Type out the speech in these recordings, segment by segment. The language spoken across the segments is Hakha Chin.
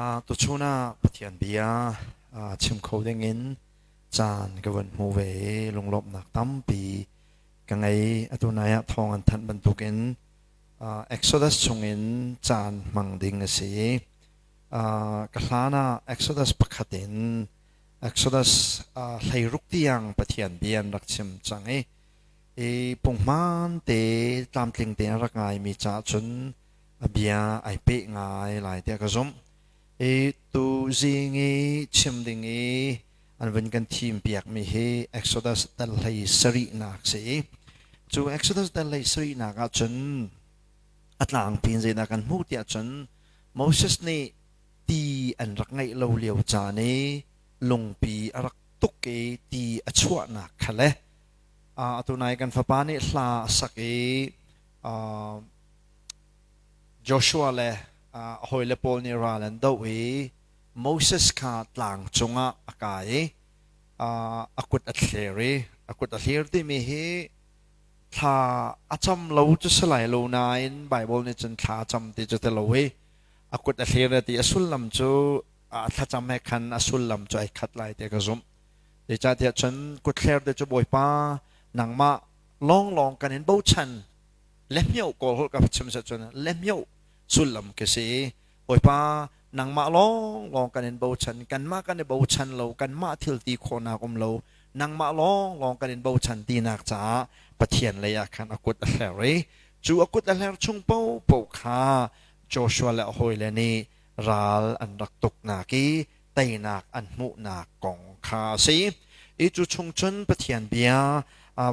Tuchun ah Pathian bia chim kho dingin caan ka vun hmu ve i lunglawmhnak tampi ka ngei. Atu nai ah thawng an thanh bantukin Exodus chungin caan hmang ding a si. Ka hlan ah Exodus pakhat in Exodus 16 tiang Pathian bia an rak chim cang i i punghman te tlamtling te an rak ngaimi caah cun a bia ai peh ngai lai tiah ka zumh. I tu zing i chim ding i an vun kan thim piakmi hi Exodus dal hlei sarihnak si i cu Exodus dal hlei sarihnak ah cun a tlangpi in zeidah kan hmuh tiah cun Moses nih ti an rak ngeih lo lio caan i lungpi a rak tuk i ti a chuahnak kha le atu nai kan fapa nih hla a sak i Joshua le a hawile pawl nih ral an doh i Moses kha tlang cungah a kai i a kut a thler i a kut a hlir timi hi thla a cam lo cu si lai lo nain Bible nih cun thla a cam ti cu ti lo i a kut a hlir ti a sullam cu a thlacam he khan a sullam cu ai khat lai ti ka zumh. Zeicahtiah cun kut thler te cu Bawipa nangmah lawnglawng kan in bochan lehmioh kawl holh ka chim seh cun lehmioh sullam khi si. Bawipa nangmah lawnglawng kan in bochan, kanmah kan i bochan lo, kanmah thil ti khawhnak um lo, nangmah lawnglawng kan in bochan tinak caah Pathian lei ah khan a kut a hler i cu a kut a hler chung paohpaoh kha Joshua le a hawile nih ral an rak tuknak i teinak an hmuhnak kong kha a si. I cu chung cun Pathian bia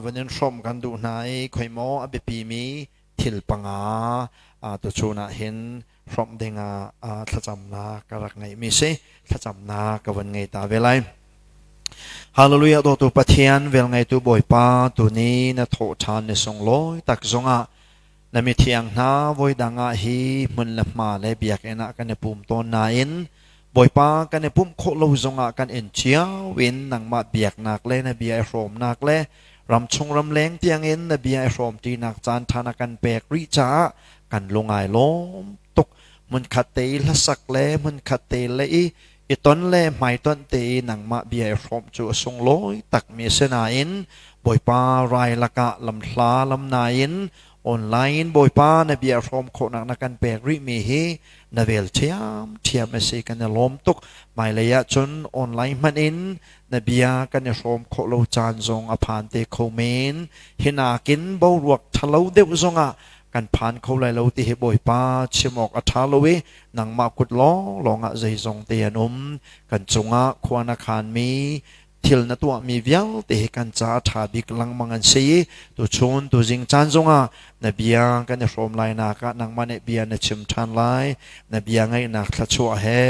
van in hrawmh kan duh hna i khoimaw a biapimi thil panga tuchun ah hin hrawmh dingah thlacamnak ka rak ngeihmi si. Thlacamnak ka van ngei ta ve lai. Hallelujah dawtu Pathian velngeitu Bawipa tuni na thawh ṭhan ni sunglawi tak zongah na mithiang hna voidang ah hi hmun le hma le biakinn ah kan i pum tawn nain Bawipa kan i pumh khawh lo zongah kan in cio in nangmah biaknak le na bia i hrawmnak le ramchung ramleng tiangin na bia i hrawmṭinak caan ṭha na kan pek rih caah kan lungai lawm tuk. Hmunkhat te i hlasak le hmunkhat te le i i ton le hmaitonh te i nangmah bia i hrawmh cu a sunglawi takmi a si nain Bawipa rai lakah lamhla lamnai in online in Bawipa na bia hrawm khawhnak na kan pek rihmi hi na vel ṭhiamṭhiam a si. Kan i lawm tuk. Hmailei ah cun online hmanh in na bia kan i hrawm khawh lo caan zong a phan te kho men. Hi nakin boruak ṭhalo deuh zongah kan phan kho lai lo ti hi Bawipa chim awk a ṭha lo i nangmah kut lawnglawng ah zeizong te an um. Kan cungah khua na khanmi thil na tuahmi vialte hi kan ca a ṭha bik lengmang an si i tuchun tuzing caan zongah na bia kan i hrawm lai nak ah nangmah nih bia na chim ṭhan lai. Na bia ngaihnak thluachuah he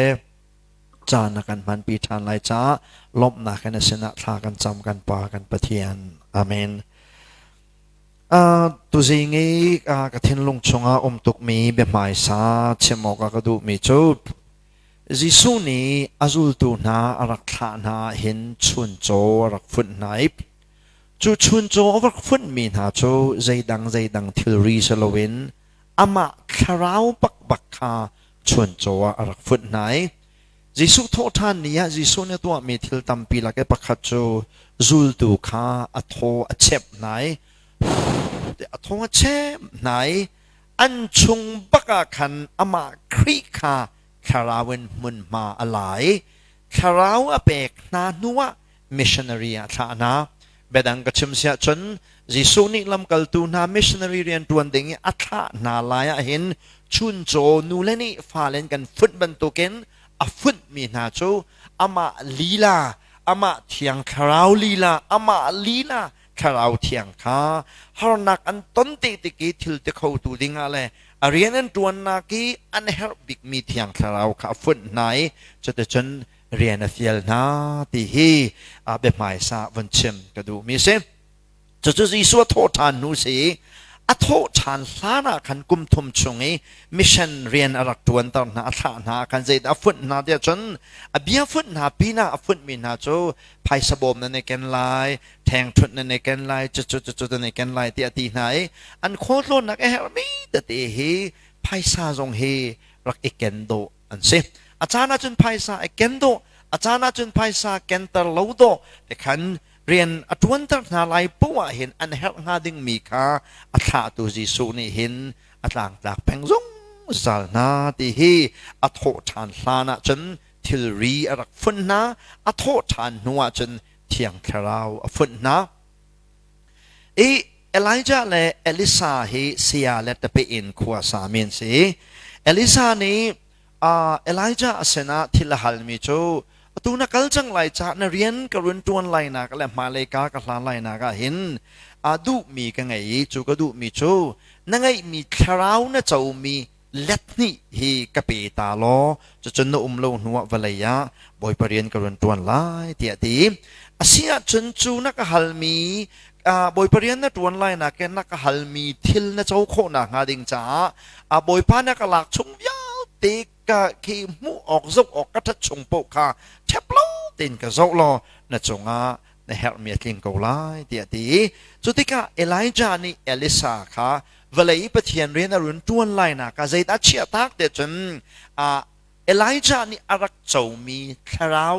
caan na kan hmanpi ṭhan lai caah lawmhnak in na sinah thla kan cam, kan Pa kan Pathian. Amen. Tuzing i ka thinlung chungah um tukmi biahmaisa chim awkah ka duhmi cu Jesuh nih a zultu hna a rak thlah hna ah hin chuncaw a rak funh hna i cu chuncaw a rak funhmi hna cu zeidang zeidang thilri si loin amah thlarau bakbak kha chuncaw ah a rak funh hna i Jesuh thawhṭhan ni ah Jesuh nih a tuahmi thil tampi lak i pakhat cu zultu kha a thaw a chep hna i a thaw a chep hna i an chung bak ah khan amah Khrih kha thlarau in hmunhma a la i thlarau a pek hna hnuah missionary ah thlah hna. Biadang ka chim siah cun Jesuh nih lamkaltu hna missionary rian ṭuan ding i a thlah hna lai ah hin chuncaw nule nih fale in kan funh bantukin a funhmi hna cu amah lila, amah thiang thlarau lila, amah lila thlarau thiang kha harnak an ton te tik i thil ti khotu dingah le a rian an ṭuannak i an herh bikmi thiang thlarau kha a funh hna i cuticun rian a fial hna ti hi a biahmaisa vun chim ka duhmi a si. Cucu Jesuh a thawh ṭhan hnu si i a thawh ṭhan hlan ah khan kum thum chung i mission rian a rak ṭuanter hna, a thlah hna ah khan zeidah a funh hna tiah cun a bia funh hna pinah a funhmi hna cu phaisa bawm nan i ken lai, ṭhengṭhunh nan i ken lai, cucu cucu nan i ken lai tiah a ti hna i an khualtlawnnak a herhmi tete hi phaisa zong hi rak i ken dawh an si. A caan ahcun phaisa ai ken dawh, a caan ahcun phaisa kenter lo dawh te khan rian a ṭuanter hna lai poah ah hin an herh hnga dingmi kha a thlahtu Jesuh nih hin a tlangtlak peng zungzal hna ti hi a thawh ṭhan hlan ahcun thilri a rak funh hna, a thawh ṭhan hnu ahcun Thiang Thlarau a funh hna. I Elijah le Elisa hi saya le tapeh in khua sami an si. Elisa nih Elijah a sinah thil a halmi cu atu na kal cang lai caah na rian ka run ṭuan lainak le hmailei ka ka hlan lainak ah hin aa duhmi ka ngei i cu ka duhmi cu na ngeihmi thlarau na comi let hnih hi ka pe ta law cucun na um lo hnuah vawlei ah Bawipa rian ka run ṭuan lai tiah a ti. A si ahcun cu na ka halmi Bawipa rian na ṭuan lai nakin na ka halmi thil na co khawh nakhnga ding caah Bawipa na ka lak chung vialte ka khi hmuh awk zoh awk ka ṭhat chung paoh kha ṭhep lo tein ka zoh law na cungah na herhmi a tling ko lai tiah a ti. Cu tikah Elijah nih Elisa kha vawlei Pathian rian a run ṭuan lainak ah zeidah chiah tak tiah cun Elijah nih a rak comi thlarau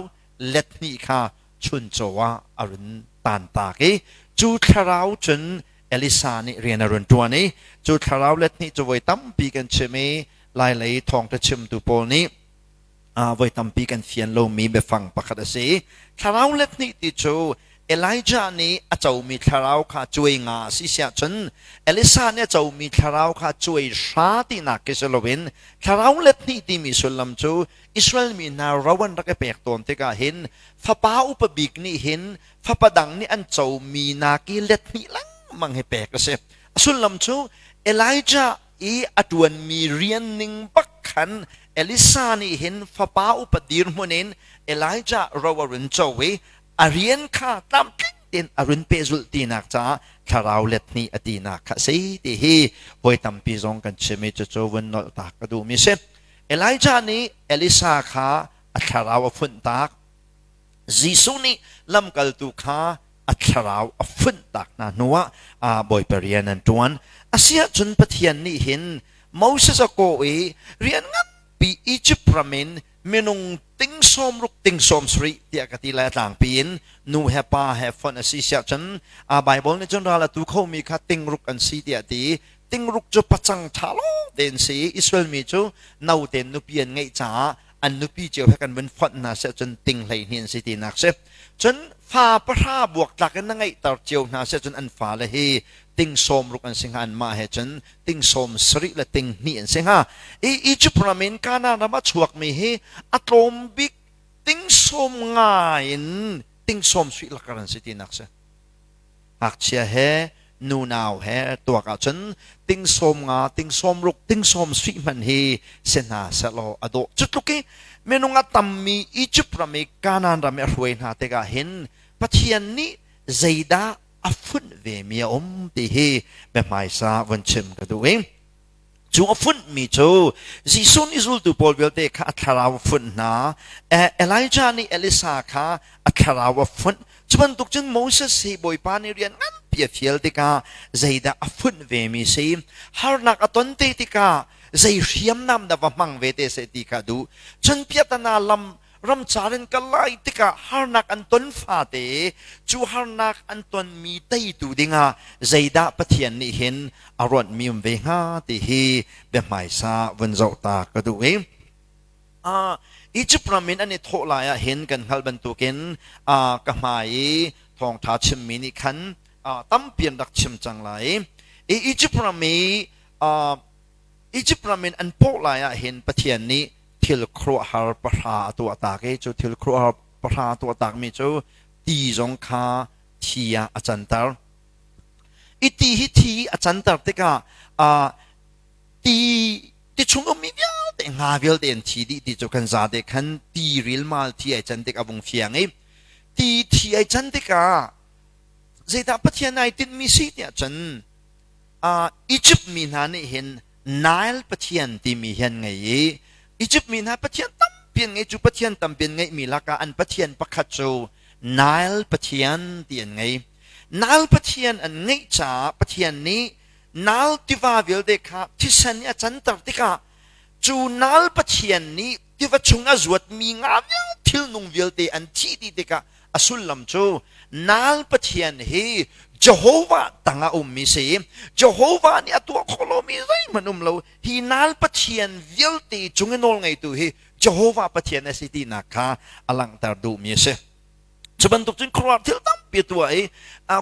let hnih kha chuncaw ah a run tantak i cu thlarau cun Elisa nih rian a run ṭuan i cu thlarau let hnih cu voi tampi kan chim i Lailei thawngṭha chimtu pawl nih voi tampi kan fian lomi biafang pakhat a si. Thlarau let hnih ti cu Elijah nih a comi thlarau kha cuai nga a si siah cun Elisa nih a comi thlarau kha cuai hra tinak khi si loin thlarau let hnih timi sullam cu Israel mi hna ro an rak i pek tawn tikah hin fapa upa bik nih hin fapa dang nih an comi nak i let hnih lengmang hi pek a si. A sullam cu Elijah i a ṭuanmi rian ning bak khan Elisa nih hin fapa upa dirhmun in Elijah ro a run co i a rian kha tlamtling tein a run pehzulh tinak caah thlarau let hnih a tinak kha a si ti hi voi tampi zong kan chim i cucu vun nolh ta ka duhmi si. Elijah nih Elisa kha a thlarau a funh tak. Jesuh nih lamkaltu kha a thlarau a funh tak hna hnuah Bawipa rian an ṭuan. Asiahcun Pathian nih hin Moses a kawh i rian nganpi Izipt ram in minung ting sawm ruk ting sawm sarih tiah ka ti lai a tlangpi in nu he pa he fonh a si siahcun Baibal nih cun ral a tu khomi kha ting ruk an si tiah a ti. Tingruk cu pacang ṭha lawng tein si i Israel mi cu no tein nupi an ngeih caah an nupi cio he kan vun fonh hna seh cun ting 12 an si tinak si. Cun fa pahra buaktlak in na ngeihter cio hna seh cun an fale hi ting sawm ruk an si hnga, anmah he cun ting 70 le ting hnih an si hnga. I Egypt ram in Kanaan ram a chuakmi hi a tlawm bik ting 50 in ting sawm suih lakar an si tinak si. Ngakchia he nunau he tuak ahcun ting 50, ting 60, ting sawm suih hmanh hi si hna sehlaw a dawh. Cu tluk i minung a tammi Egypt ram i Kanaan ram i a hruai hna tikah hin Pathian nih zeidah a funh vemi a um ti hi biahmaisa vun chim ka duh i cu a funhmi cu Jesuh nih zultu pawl vialte kha a thlarau a funh hna. Elijah nih Elisa kha a thlarau a funh. Cu bantuk cun Moses hi Bawipa nih rian nganpi a fial tikah zeidah a funh vemi si, harnak a ton te tikah zei hriamnam dah va hmang ve te seh ti kha a duh. Cun piahtana lam ramcar in kal lai tikah harnak an ton fate cu harnak an tonmi teitu dingah zeidah Pathian nih hin a ruatmi um ve hnga ti hi biahmaisa vun zoh ta ka duh i Egypt ram in an i thawh lai ah hin kan hngalh bantukin ka hmai i thawngṭha chimmi nih khan tampi an rak chim cang lai i Egypt ram i Egypt ram in an pawh lai ah hin Pathian nih thil khuaruahhar pahra a tuah tak i cu thil khuaruahhar pahra a tuah takmi cu ti zong kha thi ah a canter. I ti hi thi a canter tikah ti ti chung ummi vialte nga vialte an thi dih ti cu kan zate khan ti rilmal thi ai can tik a vung fiang i ti thi ai can tikah zeidah Pathian ai tinhmi si tiah cun Egypt mi hna nih hin Nile pathian timi hi an ngei i Egypt mi hna pathian tampi an ngei. Cu pathian tampi an ngeihmi lakah an pathian pakhat cu Nile pathian ti an ngei. Nile pathian an ngeih caah Pathian nih Nile tiva vialte kha thisen i a canter tikah cu Nile pathian nih Tiva chung a zuatmi nga vialte thilnung vialte an thih dih tikah a sullam cu Nal Pathian hi Jehovah tangah ummi si. Jehovah nih a tuah khawh lomi zeihmanh um lo. Hi Nal Pathian vialte cung i nawl ngeitu hi Jehovah Pathian a si tinak kha a langhter duhmi a si. Cu bantuk cun khuaruahhar thil tampi a tuah i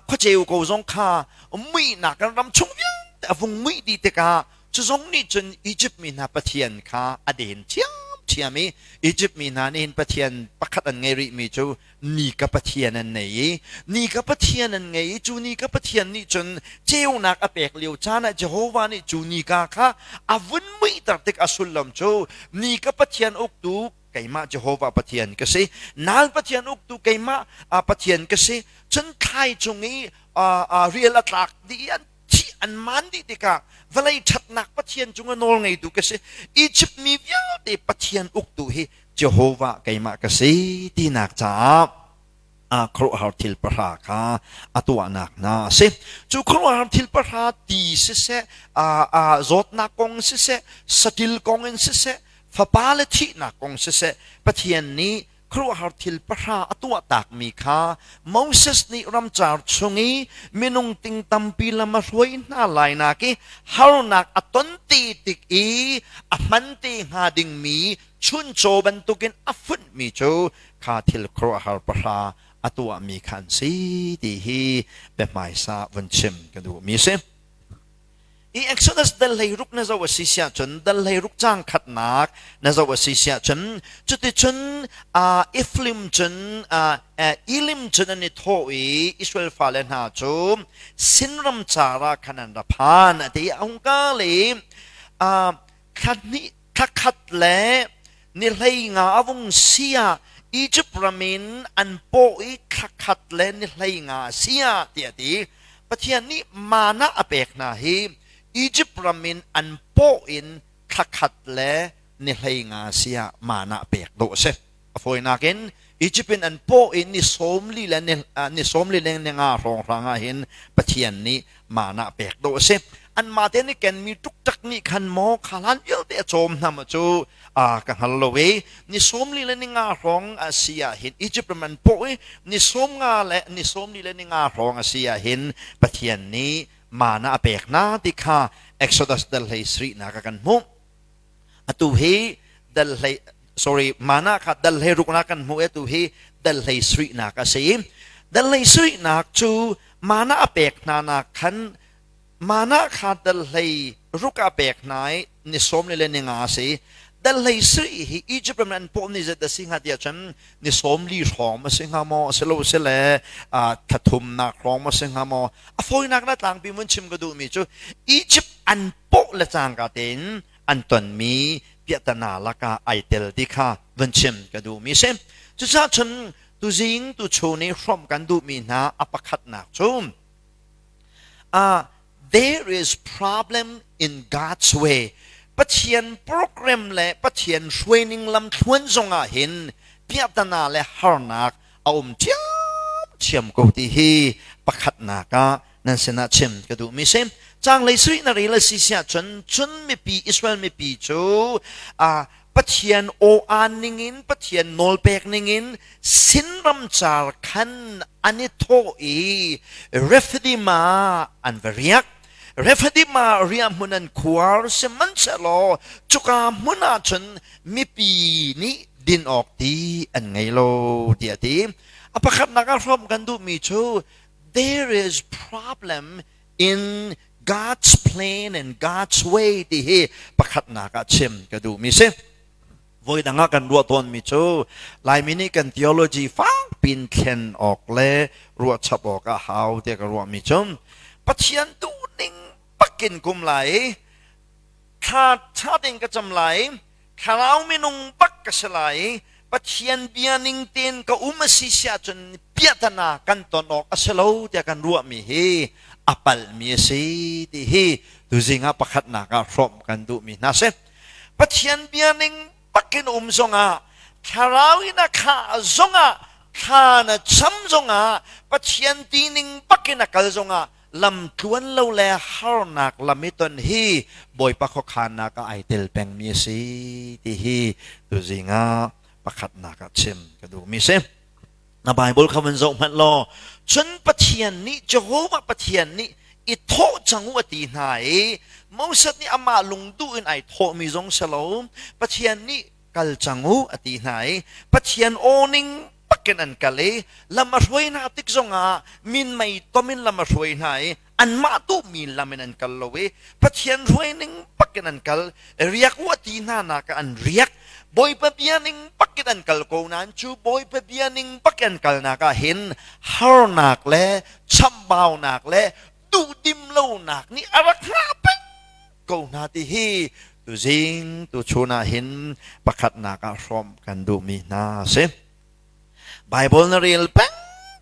khuaceu ko zong kha muihnak kan ram chung vialte a vung muih dih tikah cu zong nih cun Izipt mi hna pathian kha a den ṭhiamṭhiam i Izipt mi hna nih hin pathian pakhat an ngei rihmi cu nika pathian an nei i nika pathian an ngei i cu nika pathian nih cun ceunak a pek lio caan ah Jehovah nih cu nika kha a vun muihter tik a sullam cu nika pathian uktu keimah Jehovah Pathian ka si. Nal Pathian uktu keimah Pathian ka si. Cun thlai cung i rial a tlak dih i an thih an maan dih tikah vawlei ṭhatnak Pathian cung a nawl ngeitu ka si. Egypt mi vialte Pathian uktu hi Jehovah keimah ka si tinak caah khuaruahhar thil pahra kha a tuahnak hna a si. Cu khuaruahhar thil pahra ti siseh, zawtnak kong siseh, saṭil kong in siseh, fapa le thihnak kong siseh, Pathian nih khuaruahhar thil pahra a tuah takmi kha Moses nih ramcar chung i minung ting tampi lam a hruai hna lai nak i harnak a ton te tik i a hman te hnga dingmi chuncaw bantukin a funhmi cu kha thil khuaruahhar pahra a tuahmi kha an si ti hi biahmaisa vun chim ka duhmi a si. I Exodus dal 16 na zoh a si siah cun dal 16 caang khatnak na zoh a si siah cun cuticun Ephraim cun Elim cun an i thawh i Israel fale hna cu Sin ram car ah khan an ra phan a ti. A hung kal i thla hnih thla khat le ni 15 a vung si ah Egypt ram in an paw i thla khat le ni 15 a si ah tiah a ti. Pathian nih mana a pek hna hi Egypt ram in an paw in thla khat le ni 15 a si ah mana pek dawh a si. A fawinak in Egypt in an paw i ni 40 le ni 40 le ni nga hrawnghrang ah hin Pathian nih mana pek dawh a si. Anmah te nih kenmi ṭukṭak nih khan maw kha hlan vialte a cawm hna maw cu ka hngal lo i ni 40 le ni nga hrawng a si ah hin Egypt ram an paw i ni 50 le ni 40 le ni nga hrawng a si ah hin Pathian nih mana a pek hna ti kha Exodus dal 17 a kan hmuh. Atu hi dal hlei sorry mana kha dal 16 kan hmuh i atu hi dal 17 a si. Dal 17 cu mana a pek hna nak khan mana kha dal 16 a pek hna i ni 45 a si. Dal 17 hi Egypt ram an pawh ni zat a si hnga tiah cun ni 40 hrawng ma si hnga maw a si lo si le thla thumnak hrawng ma si hnga maw a fawinak na tlangpi mun chim ka duhmi cu Egypt an pawh le cangka tein an tonmi piahtana lakah ai tel ti kha vun chim ka duhmi si. Cucaah cun tuzing tuchun i hrawmh kan duhmi hna a pakhatnak cu there is problem in God's way. Pathian program le Pathian hruaining lamthluan zongah hin piahtana le harnak a um ṭhiamṭhiam ko ti hi pakhatnak ah nan sinah chim ka duhmi si. Caanglei sui na rel a si siah cun cun mipi Israel mipi cu Pathian aw-aan ningin Pathian nawlpek ningin Sin ramcar khan an i thawh i Rephidim ah an va riak. Rephidim ah riahhmun an khuar sihmanhsehlaw cuka hmun ah cun mipi nih din awk ti an ngei lo tiah a ti. A pakhatnak ah hrawm kan duhmi cu there is problem in God's plan and God's way ti hi pakhatnak ah chim ka duhmi si. Voi dang ah kan ruah tawnmi cu Laimi nih kan theology fak pin thlen awk le ruah chap awk ah hau tiah ka ruahmi cu Pathian duhning bakin kum lai thla ṭha tein ka cam lai thlarau minung bak ka si lai Pathian bia ning tein ka um a si si ahcun piahtana kan ton awk a si lo tiah kan ruahmi hi a palhmi a si ti hi tuzing ah pakhatnak ah hrawmh kan duhmi hna si. Pathian bia ning bakin um zongah thlarau in a khah zongah thla na cham zongah Pathian ti ning bakin a kal zongah Lam tluan lo le harnak lam i ton hi Bawipa khuakhannak ah ai tel pengmi a si ti hi tuzing ah pakhatnak ah chim ka duhmi si. Na Bible kha van zoh hmanh law cun Pathian nih Jehovah Pathian nih i thawh cang u a ti hna i Moses nih amah lungduh in ai thawhmi zong si lo Pathian nih kal cang u a ti hna i Pathian aw ning bakin an kal i lam a hruai hna tik zongah minmei tom in lam a hruai hna i anmah duhmi lam in an kal lo i Pathian hruai ning bakin an kal. Riak u a ti hna nak ah an riak. Bawipa bia ning bakin an kal ko nain cu Bawipa bia ning bakin an kalnak ah hin harnak le chamhbaunak le duhdim lonak nih a rak hngah peng ko hna ti hi tuzing tuchun ah hin pakhatnak ah hrawmh kan duhmi hna a si. Bible na rel peng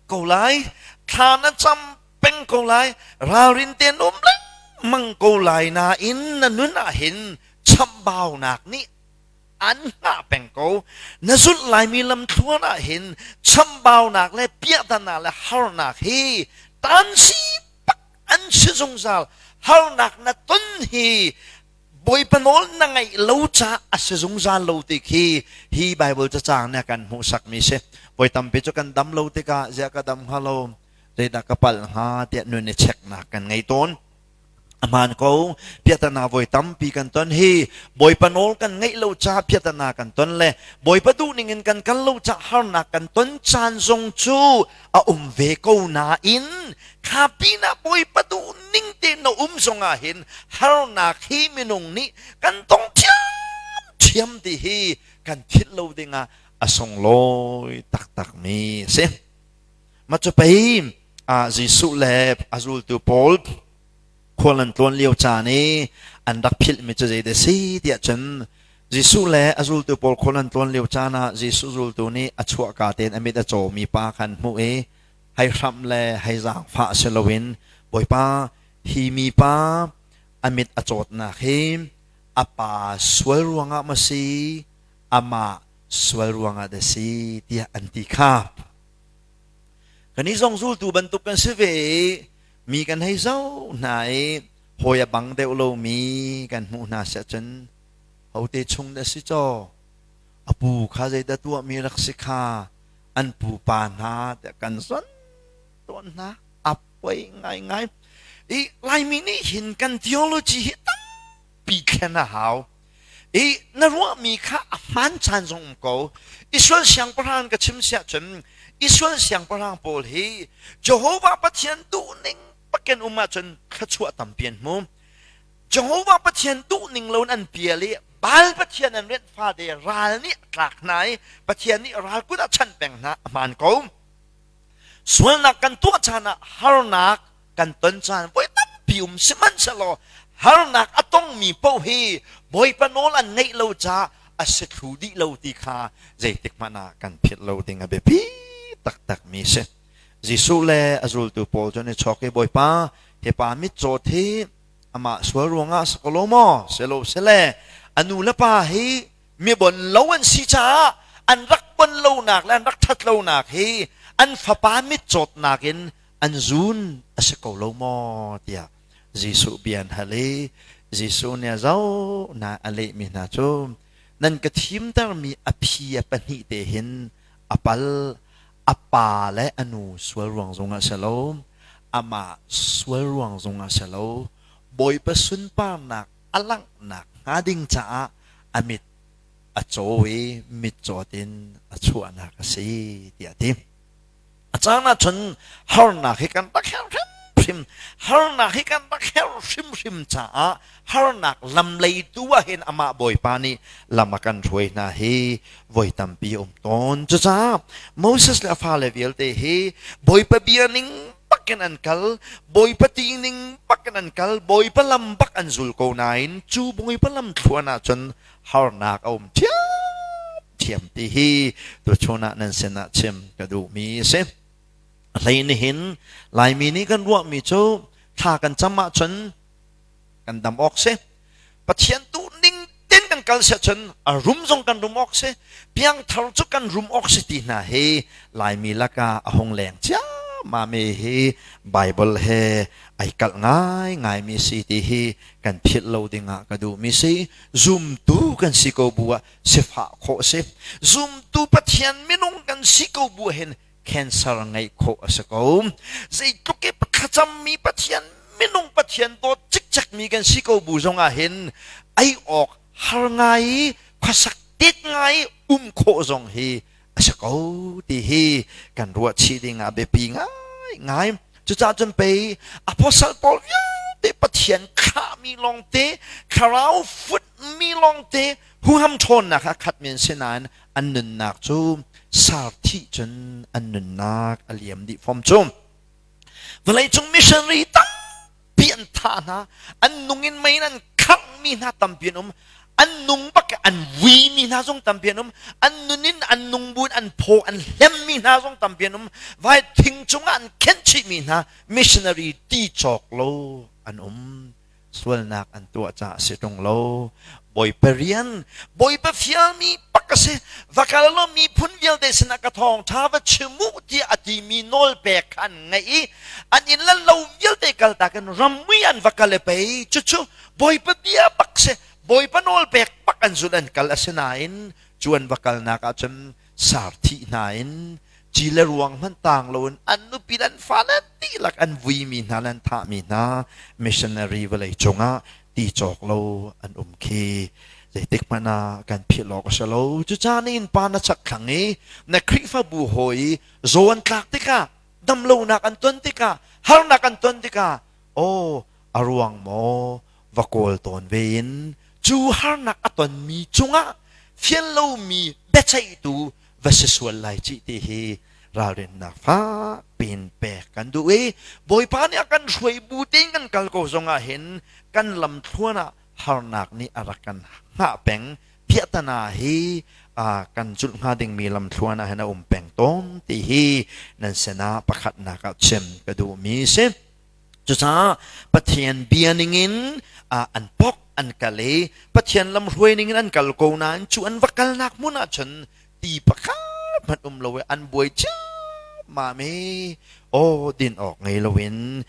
ko lai, thla na cam peng ko lai, ralrin tein um lengmang ko lai nain na nun ah hin chamhbaunak nih an hngah peng ko. Na zulh laimi lamthluan ah hin chamhbaunak le piahtana le harnak hi tansi bak an si zungzal. Harnak na ton hi Bawipa nawl na ngaih lo caah a si zungzal lo ti khi hi Bible cacang nih a kan hmuhsakmi si. Voi tampi cu kan dam lo tikah ziah ka dam hnga lo, zeidah ka palh hnga tiah nun i cheknak kan ngei tawn. A hmaan ko, piahtana voi tampi kan ton hi Bawipa nawl kan ngaih lo caah piahtana kan ton le Bawipa duhning in kan kal lo caah harnak kan ton caan zong cu a um ve ko nain kha pinah Bawipa duh ning te na um zongah hin harnak hi minung nih kan tong ṭhiamṭhiam ti hi kan philh lo dingah a sunglawi taktakmi a si. Mah cu pei Jesuh le a zultu pawl khual an tlawn lio caan i an rak philhmi cu zeidah a si tiah cun Jesuh le a zultu pawl khual an tlawn lio caan ah Jesuh zultu nih a chuahka tein a mit a cawmi pa kha an hmuh i hei hramh le hei zaangfah si loin Bawipa, hi mipa a mit a cawtnak hi a pa sual ruangah maw si, amah sual ruangah dah si tiah an ti kha. Kannih zong zultu bantuk kan si ve i mi kan hei zoh hna i hawi a bang deuh lomi kan hmuh hna siah cun hote chung dah si caw a pu kha zeidah tuahmi rak si kha an pupa hna tiah kan zon tawn hna. A poi ngaingai i Laimi nih hin kan theology hi tampi thlen a hau i na ruahmi kha a hmaan caan zong um ko. Israel siangpahrang ka chim siah cun Israel siangpahrang pawl hi Jehovah Pathian duhning bakin um ahcun thluachuah tampi an hmu. Jehovah Pathian duhning lo in an pial i Baal Pathian an rianh fate ral nih a tlak hna i Pathian nih ral kut ah chanh peng hna. A hmaan ko. Sualnak kan tuah caan ah harnak kan ton caan voi tampi um sihmanhsehlaw harnak a tongmi paoh hi Bawipa nawl an ngeih lo caah a si thlu dih lo ti kha zeitik hmanh ah kan philh lo ding a biapi taktakmi si. Jesuh le a zultu pawl cu an i chawk i Bawipa, hi pa mitcaw hi amah sual ruangah a si ko lo maw? Silo sile a nu le pa hi mi bon lo an si caah an rak bon lonak le an rak ṭhat lonak hi an fapa mitcawtnak in an zun a si ko lo maw tiah Jesuh bia an hal i Jesuh nih a zoh na a lehmi hna cu nan ka thimtermi a phi a pahnih te hin a pal. A pa le a nu sual ruang zongah si lo, amah sual ruang zongah si lo, Bawipa sunparnak a langhnak hnga ding caah a mit a caw i mitcawt in a chuahnak a si tiah a ti. A caan ahcun harnak hi kan rak herh hrimhrim. Harnak hi kan rak herh hrimhrim caah harnak lam leitu ah hin amah Bawipa nih lam a kan hruai hna hi voi tampi a um tawn. Cucaah Moses le a fale vialte hi Bawipa bia ning bakin an kal, Bawipa ti ning bakin an kal, Bawipa lam bak an zul ko nain cu Bawipa lam thluan ahcun harnak a um ṭhiamṭhiam ti hi tuchun ah nan sinah chim ka duhmi a si. A hlei nihin Laimi nih kan ruahmi cu thla kan cam ahcun kan dam awk si. Pathian duh ning ten kan kal siah cun a rum zong kan rum awk si. Piangthar cu kan rum awk si ti hna hi Laimi lakah a hung leng ciammam. ciammam i hi Bible he ai kalh ngaingaimi si ti hi kan philh lo dingah ka duhmi si. Zumtu kan si ko bu ah sifah khawh si. Zumtu Pathian minung kan si ko bu ah hin cancer ngeih khawh a si ko. Zeitluk i thlacammi Pathian minung Pathian dawt cikcekmi kan si ko bu zongah hin ei awk har ngai i khuasak tet ngai um khawh zong hi a si ko ti hi kan ruah chih ding ah biapi ngaingai. Cucaah cun pei apostle pawl vialte Pathian thlahmi lawngte, thlarau futmi lawngte huham ṭhawnnak a khatmi an si nain an nunnak cu sarthih cun an nunnak a liam dih fom cu. Vawleicung missionary tampi an thah hna, an nung in mei in an khanghmi hna tampi an um, an nung bak an vuimi hna zong tampi an um, an nun in an nung bu in an phaw an hlemmi hna zong tampi an um, vai thing cungah an khenhchihmi hna missionary ti cawk lo an um. Sualnak an tuah caah si ṭung lo. Bawipa rian, Bawipa fialmi pak a si. Va kal law miphun vialte sinah ka thawngṭha va chim u tiah a timi nawl pek kha an ngaih i an inn le lo vialte kaltak in ramui an va kal i pei cucu Bawipa bia bak si. Bawipa nawl pek bak an zulh an kal. Asinain cu an va kalnak ah cun sarthih hna in ci le ruang hmanh tang loin an nupi le an fale dihlak an vuimi hna le an thahmi hna missionary vawlei cungah ti cawk lo an um khi zeitik hmanh ah kan philh awk a si lo. Cucaah na innpa na chak thlang i na Khrihfabu hawi zaw an tlak tikah, damlonak an ton tikah, harnak an ton tikah, aw a ruang maw va kawl tawn ve in cu harnak a tonmi cungah fian lomi biaceihtu va si sual lai cih ti hi ralrinnak fak pin pek kan duh i Bawipa nih a kan hruai bu tein kan kal ko zongah hin kan lamthluan ah harnak nih a rak kan hngah peng piahtana hi kan zulh hnga dingmi lamthluan ah hin a um peng tawn ti hi nan sinah pakhatnak ah chim ka duhmi si. Cucaah Pathian bia ningin an pok an kal i Pathian lamhruai ningin an kal ko nain cu an va kalnak hmun ah cun ti pakhat hmanh um lo i an buai ciammam i aw din awk ngei loin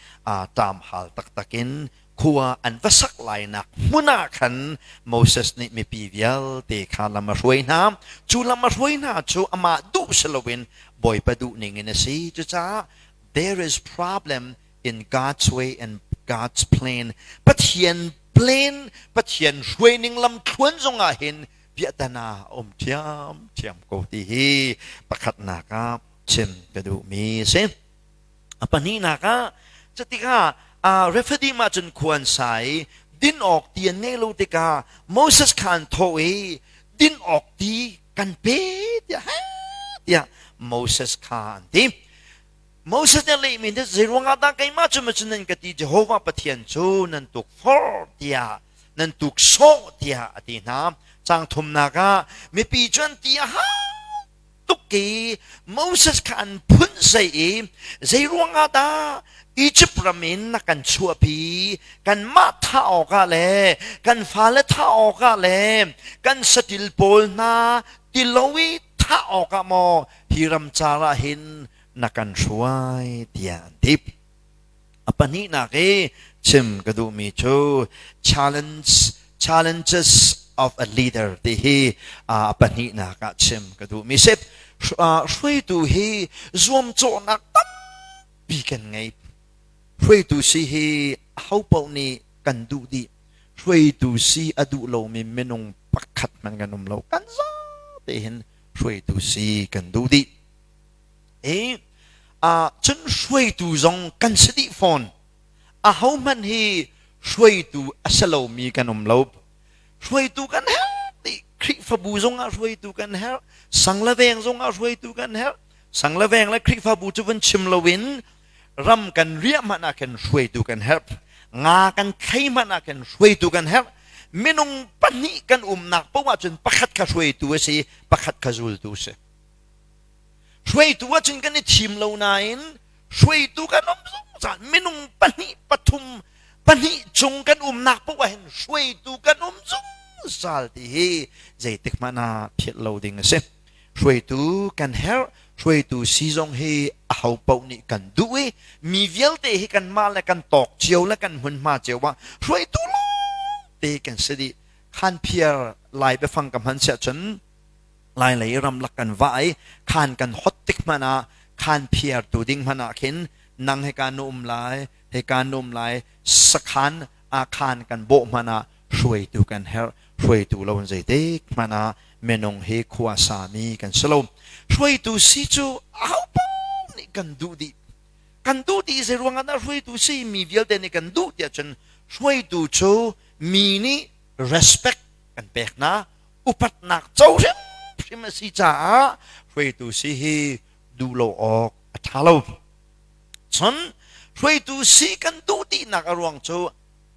ṭam hal taktak in khua an va sak lainak hmun ah khan Moses nih mipi vialte kha lam a hruai hna. Cu lam a hruai hna cu amah duh si loin Bawipa duh ningin a si. Cucaah there is problem in God's way and God's plan. Pathian plan, Pathian hruaining lam thluan zongah hin piahtana a um ṭhiamṭhiam ko ti hi pakhatnak ah chim ka duhmi a si. A pahnihnak ah cutikah Rephidim ah cun khua an sa i din awk ti an ngei lo tikah Moses kha an thawh i din awk ti kan pe tiah tiah Moses kha an ti. Moses nih a lehmi nih zeiruangah dah keimah cu macun nan ka ti Jehovah Pathian cu nan tukforh tiah nan tuksawh tiah a ti hna. Caang thumnak ah mipi cu an ti a hau tuk i Moses kha an phunzei i zeiruangah dah Egypt ram in na kan chuahpi kanmah thah awkah le kan fale thah awkah le kan satil pawl hna ti lo i thah awkah maw hi ramcar ah hin na kan hruai tiah an ti. A pahnihnak i chim ka duhmi cu challenge challenges of a leader ti hi a pahnihnak ah chim ka duhmi si. Hruaitu hi zuamcawhnak tampi kan ngei. Hruaitu si hi ahopaoh nih kan duh dih. Hruaitu si a duh lomi minung pakhat hmanh kan um lo. Kan zate hin hruaitu si kan duh dih. I cun hruaitu zong kan si dih fawn. Ahohmanh hi hruaitu a si lomi kan um lo. Hruaitu kan herh dih. Khrihfabu zongah hruaitu kan herh. Sang le veng zongah hruaitu kan herh. Sang le veng le Khrihfabu cu vun chim loin ram kan riah hmanh ah khin hruaitu kan herh. Nga kan thlei hmanh ah khin hruaitu kan herh. Minung pahnih kan umnak paoh ahcun pakhat kha hruaitu a si, pakhat kha zultu a si. Hruaitu ahcun kan i thim lo nain hruaitu kan um zungzal. Minung pahnih pathum pahnih cung kan umnak paoh ah hin hruaitu kan um zungzal ti hi zeitik hmanh ah philh lo ding a si. Hruaitu kan herh. Hruaitu si zong hi aho paoh nih kan duh i mi vialte hi kanmah le kan tawk cio le kan hmunhma cio ah hruaitu lawngte kan si dih. Khanphiar Lai biafang ka hman siah cun Lailei ramlak kan vah i khan kan hot tik hmanh ah khanphiartu ding hmanh ah khin nang hika na um lai, hika na um lai, sakhan ah khan kan bawh hmanh ah hruaitu kan herh. Hruaitu lo in zeitik hmanh ah minung hi khua sami kan si lo. Hruaitu si cu ahopaoh nih kan duh dih. Kan duh dih zei ruangah dah hruaitu si mi vialte nih kan duh tiah cun hruaitu cu mi nih respect kan pek hna, upatnak co hrimhrim a si caah hruaitu si hi duh lo awk a ṭha lo. Cun hruaitu si kan duh dihnak a ruang cu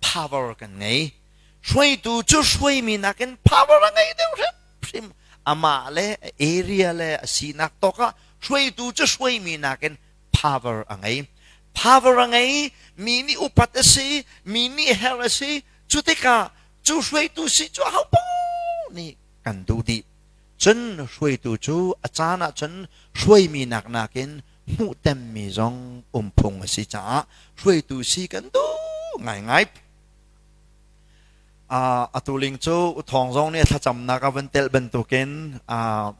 power kan ngei. Hruaitu cu hruaimi nakin power a ngei deuh hrimhrim. Amah le a area le a sinak tawk ah hruaitu cu hruaimi nakin power a ngei. Power a ngei, mi nih upat a si, mi nih herh a si. Cu tikah cu hruaitu si cu ahopaoh nih kan duh dih. Cun hruaitu cu a caan ah cun hruaimi nak nakin hmuh temmi zong um phung a si caah hruaitu si kan duh ngaingai. Atu ling cu Uthawng zong nih thlacamnak a van telh bantukin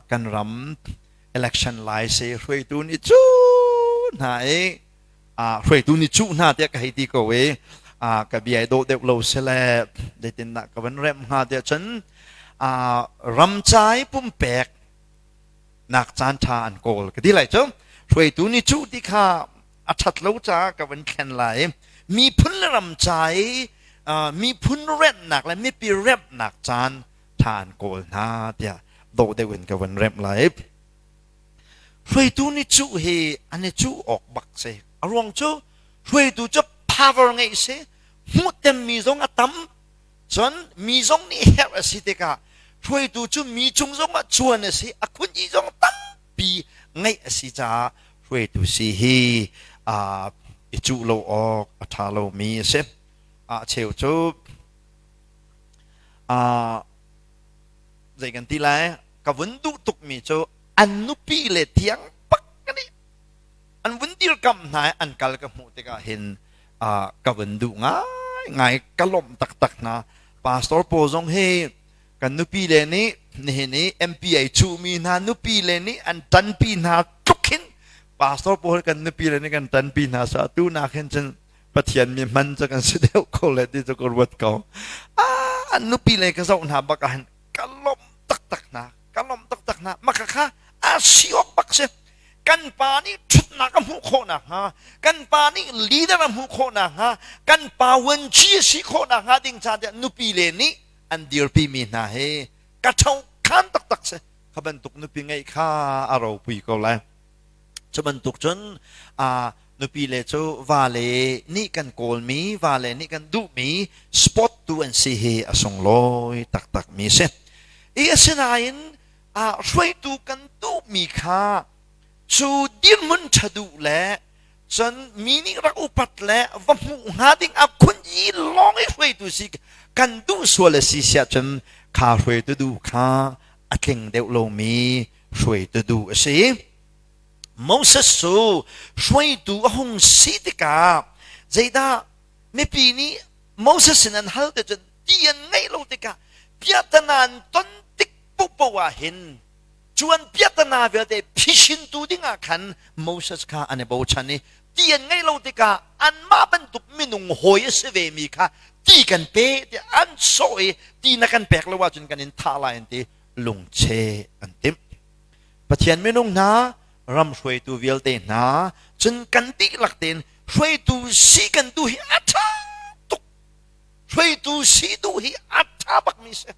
kan ram election lai si hruaitu nih cu hna i hruaitu nih cuh hna tiah ka hei ti ko i ka bia i dawh deuh lo sile zeitindah ka van remh hnga tiah cun ramcai pumpek nak caan ṭha an kawl ka ti lai cu. Hruaitu nih cuh ti kha a ṭhat lo caah ka van thlen lai. Miphun le ram ca i miphun remhnak le mipi remhnak caan ṭha an kawl hna tiah dawh deuh in ka van remh lai. Hruaitu nih cuh hi an i cuh awk bak si. A ruang cu hruaitu cu power ngeih si, hmuh temmi zong a tam, cun mi zong nih herh a si tikah hruaitu cu mi cung zong ah cuan a si, a khun i zong tampi ngeih a si caah hruaitu si hi i cuh lo awk a ṭha lomi a si. A cheu cu zei kan ti lai, ka vun duh tukmi cu an nupi le tiang pak nih an vun dirkamh hna i an kal ka hmuh tikah hin ka vun duh ngaingai, ka lawmh taktak hna. Pastor pawl zong hi kan nupi le nih nihin i MP ai cuhmi hna nupi le nih an ṭanpi hna tluk hin pastor pawl kan nupi le nih kan ṭanpi hna sa tu nak hin cun Pathian mi hman cu kan si deuh ko le ti cu ka ruat ko. An nupi le ka zoh hna bak ah hin ka lawmh taktak hna, ka lawmh taktak hna. Maka kha a si awk bak si. Kan pa nih ṭhutnak a hmuh khawh nakhnga, kan pa nih leader a hmuh khawh nakhnga, kan pa vuanci a si khawh nakhnga ding ca tiah nupi le nih an dirpimi hna hi ka ṭho khan taktak si. Kha bantuk nupi ngeih kha a ropui ko lai. Cu bantuk cun nupi le cu vale nih kan kawlmi, vale nih kan duhmi sport tu an si hi a sunglawi taktakmi si. I asinain hruaitu kan duhmi kha cu dirhmun ṭha duh le cun mi nih rak upat le va hmuh hnga ding ah khun i lawng i hruaitu si kan duh sual a si siah cun kha hruaitu duh kha a tling deuh lomi hruaitu duh a si. Moses cu hruaitu a hung si tikah zeidah mipi nih Moses sin an hal te cun ti an ngeih lo tikah piahtana an ton tik paohpaoh ah hin cu an piahtana vialte phisintu dingah khan Moses kha an i bochan i ti an ngeih lo tikah anmah bantuk minung hawi a si vemi kha ti kan pe tiah an sawh i ti na kan pek lo ahcun kan in thah lai an ti, lungche an timh. Pathian minung hna, ram hruaitu vialte hna, cun kan dihlak tein hruaitu si kan duh hi a ṭha tuk. Hruaitu si duh hi a ṭha bakmi si.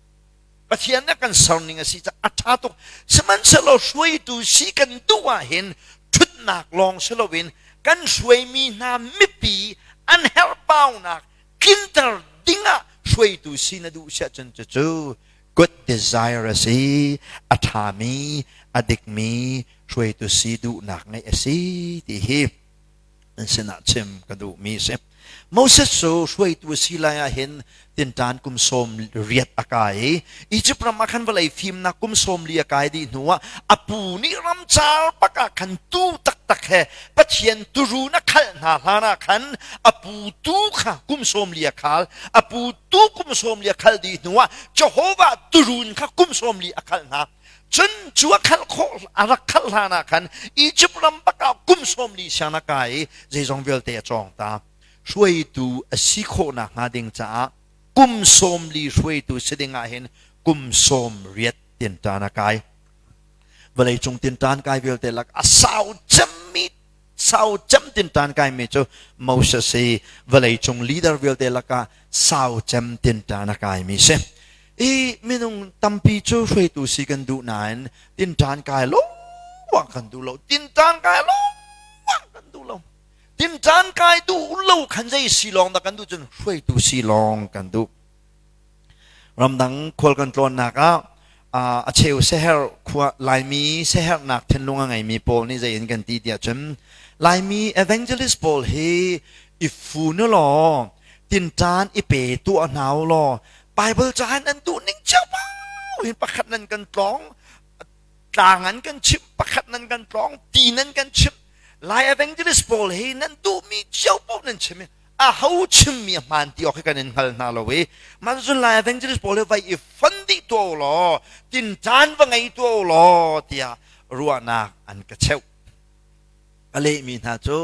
Pathian nih a kan serning a si caah a ṭha tuk. Sihmanhsehlaw hruaitu si kan duh ahhin ṭhutnak lawng si loin kan hruaimi hna mipi an herhbaunak tlinter dingah hruaitu si na duh siah cun cucu good desire a si, a ṭhami, a dikmi hruaitu si duhnak ngeih a si ti hi an sinah chim ka duhmi a si. Moses cu hruaitu a si lai ah hin tinṭan kum 80 a kai i Izipt ram ah khan vawlei fimnak kum 40 a kai dih hnuah a pu nih ramcar bak ah khan tuu taktak he Pathian turuun a khalh hna hlan ah khan a pu tuu kha kum 40 a khal. A pu tuu kum 40 a khal dih hnuah Jehovah turuun kha kum 40 a khalh hna. Cun cu a khalh khawh a rak khalh hlan ah khan Izipt ram bak ah kum 40 siang a kai i zeizong vialte a cawng ta. Hruaitu a si khawh nakhnga ding caah kum 40 hruaitu si ding ah hin kum 80 tinṭan a kai. Vawleicung tinṭan kai vialte lak a sau cemmi sau cem tinṭan kaimi cu Moses hi vawleicung leader vialte lakah sau cem tinṭan a kaimi si. I minung tampi cu hruaitu si kan duh nain tinṭan kai lo kan duh lo. Tinṭan kai lo kan duh lo. Tinṭan kai duh lo khan zei si lawng dah kan duh cun hruaitu si lawng kan duh. Ramdang khual kan tlawnnak ah a cheu seher khua Laimi sehernak thinlung a ngeimi pawl nih zei in kan ti tiah cun Laimi evangelist pawl hi i fu nu law tinṭan i pe tuah hna u law Bible ca in an duh ning cio hin pakhat nan kan tlawng tlang an kan chimh pakhat nan kan tlawng ti nan kan chimh Lai evangelist pawl hi nan duhmi cio paoh nan chim i a ho chimmi a hmaan ti awk hi kan in hngal hna lo i mah cun Lai evangelist pawl hi vai i fon dih tuah u law tinṭan va ngei tuah u law tiah ruahnak an ka cheuh. A lehmi hna cu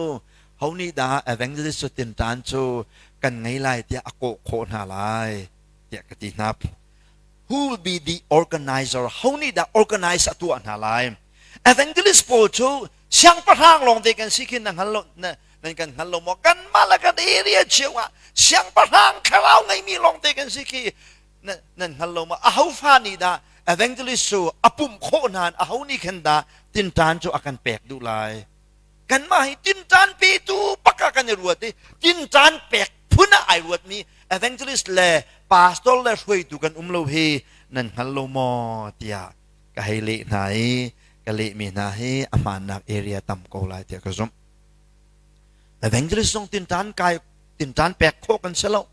ho nih dah evangelist cu tinṭan cu kan ngei lai tiah a kawh khawh hna lai tiah ka ti hna. Who will be the organizer? Ho nih dah organize a tuah hna lai? Evangelist pawl cu siangpahrang lawng te kan si khin na hngal lo na nan kan hngal lo maw kanmah le kan area cio ah siangpahrang thlarau ngeimi lawng te kan si khi nan hngal lo maw aho fa nih dah evangelist cu a pumh khawh hna aho nih khan dah tinṭan cu a kan pek duh lai kanmah hi tinṭan petu bak ah kan i ruat i tinṭan pek phun ah ai ruatmi evangelist le pastor le hruaitu kan um lo hi nan hngal lo maw tiah ka hei leh hna i ka lehmi hna hi a hmaannak area tam ko lai tiah ka zumh. Evangelist zong tinṭan kai tinṭan pek khawh kan si lo.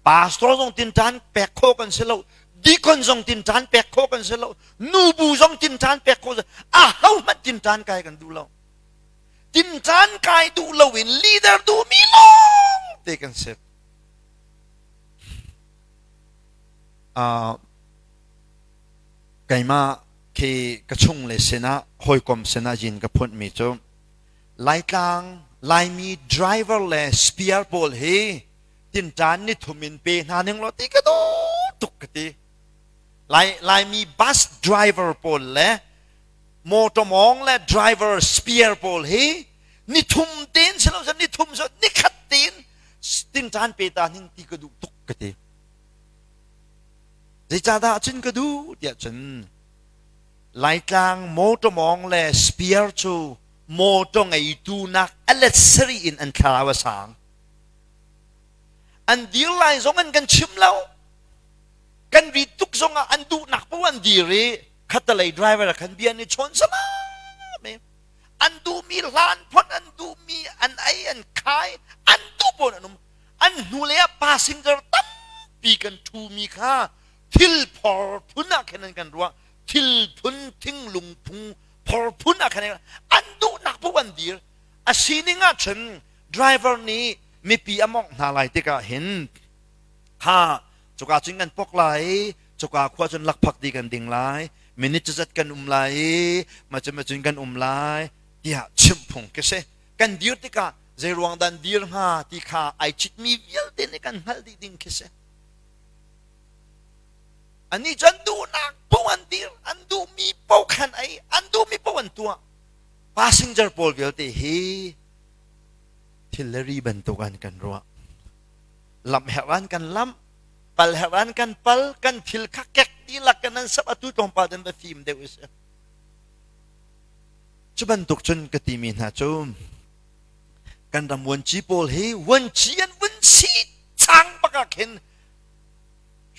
Pastor zong tinṭan pek khawh kan si lo. Deacon zong tinṭan pek khawh kan si lo. Nubu zong tinṭan pek khawh a ho hmanh tinṭan kai kan duh lo. Tinṭan kai duh lo in leader duhmi lawng te kan si. Uh, Keimah khi ka chungle sinah hawikom sinah yin ka phunhmi cu Laitlang Laimi driver le spear pawl hi tinṭan ni thum in pe hna ning law ti ka duh tuk ka ti. Lai, Laimi bus driver pawl le motor mawng le driver spear pawl hi ni thum tein si lo ni thum so ni khat tein tinṭan pe ta ning ti ka duh tuk ka ti. Zeicahdah cun ka duh tiah cun Laitlang mawṭaw mawng le spear cu mawṭaw ngeitu nak a let sarih in an thlarau a sang. An dir lai zong an kan chim lo. Kan ri tuk zongah an duhnak paoh an dir i khattalei driver khan bia an i chawn salam i an duhmi hlan phon an duhmi an ei an khai an duh pawn an um an hnulei ah passenger tampi kan ṭhumi kha thil phor phun ah khin an kan ruah thil phun thinglung phung phor phun ah khan an duhnak paoh an dir a sining ah cun driver nih mipi a mawngh hna lai tikah hin ha cuka cun kan pok lai cuka khua cun lakphak ti kan ding lai minute cazat kan um lai i macun macun kan um lai tiah chimh phung khi si kan dir tikah zeiruang dah an dir hnga ti kha ai citmi vialte nih kan hngalh dih ding khi si. Anih cu an duhnak paoh an dir, an duhmi paoh khan ei, an duhmi paoh an tuah. Passenger pawl vialte hi thil le ri bantuk an kan ruah. Lamh herh an kan lamh, pal herh an kan pal, kan thil kha kek dihlak kan an sap atu tlawmpal den va fim deuh i si. Cu bantuk cun ka timi hna cu kan ram vuanci pawl hi vuanci an vun si cang bak ah khin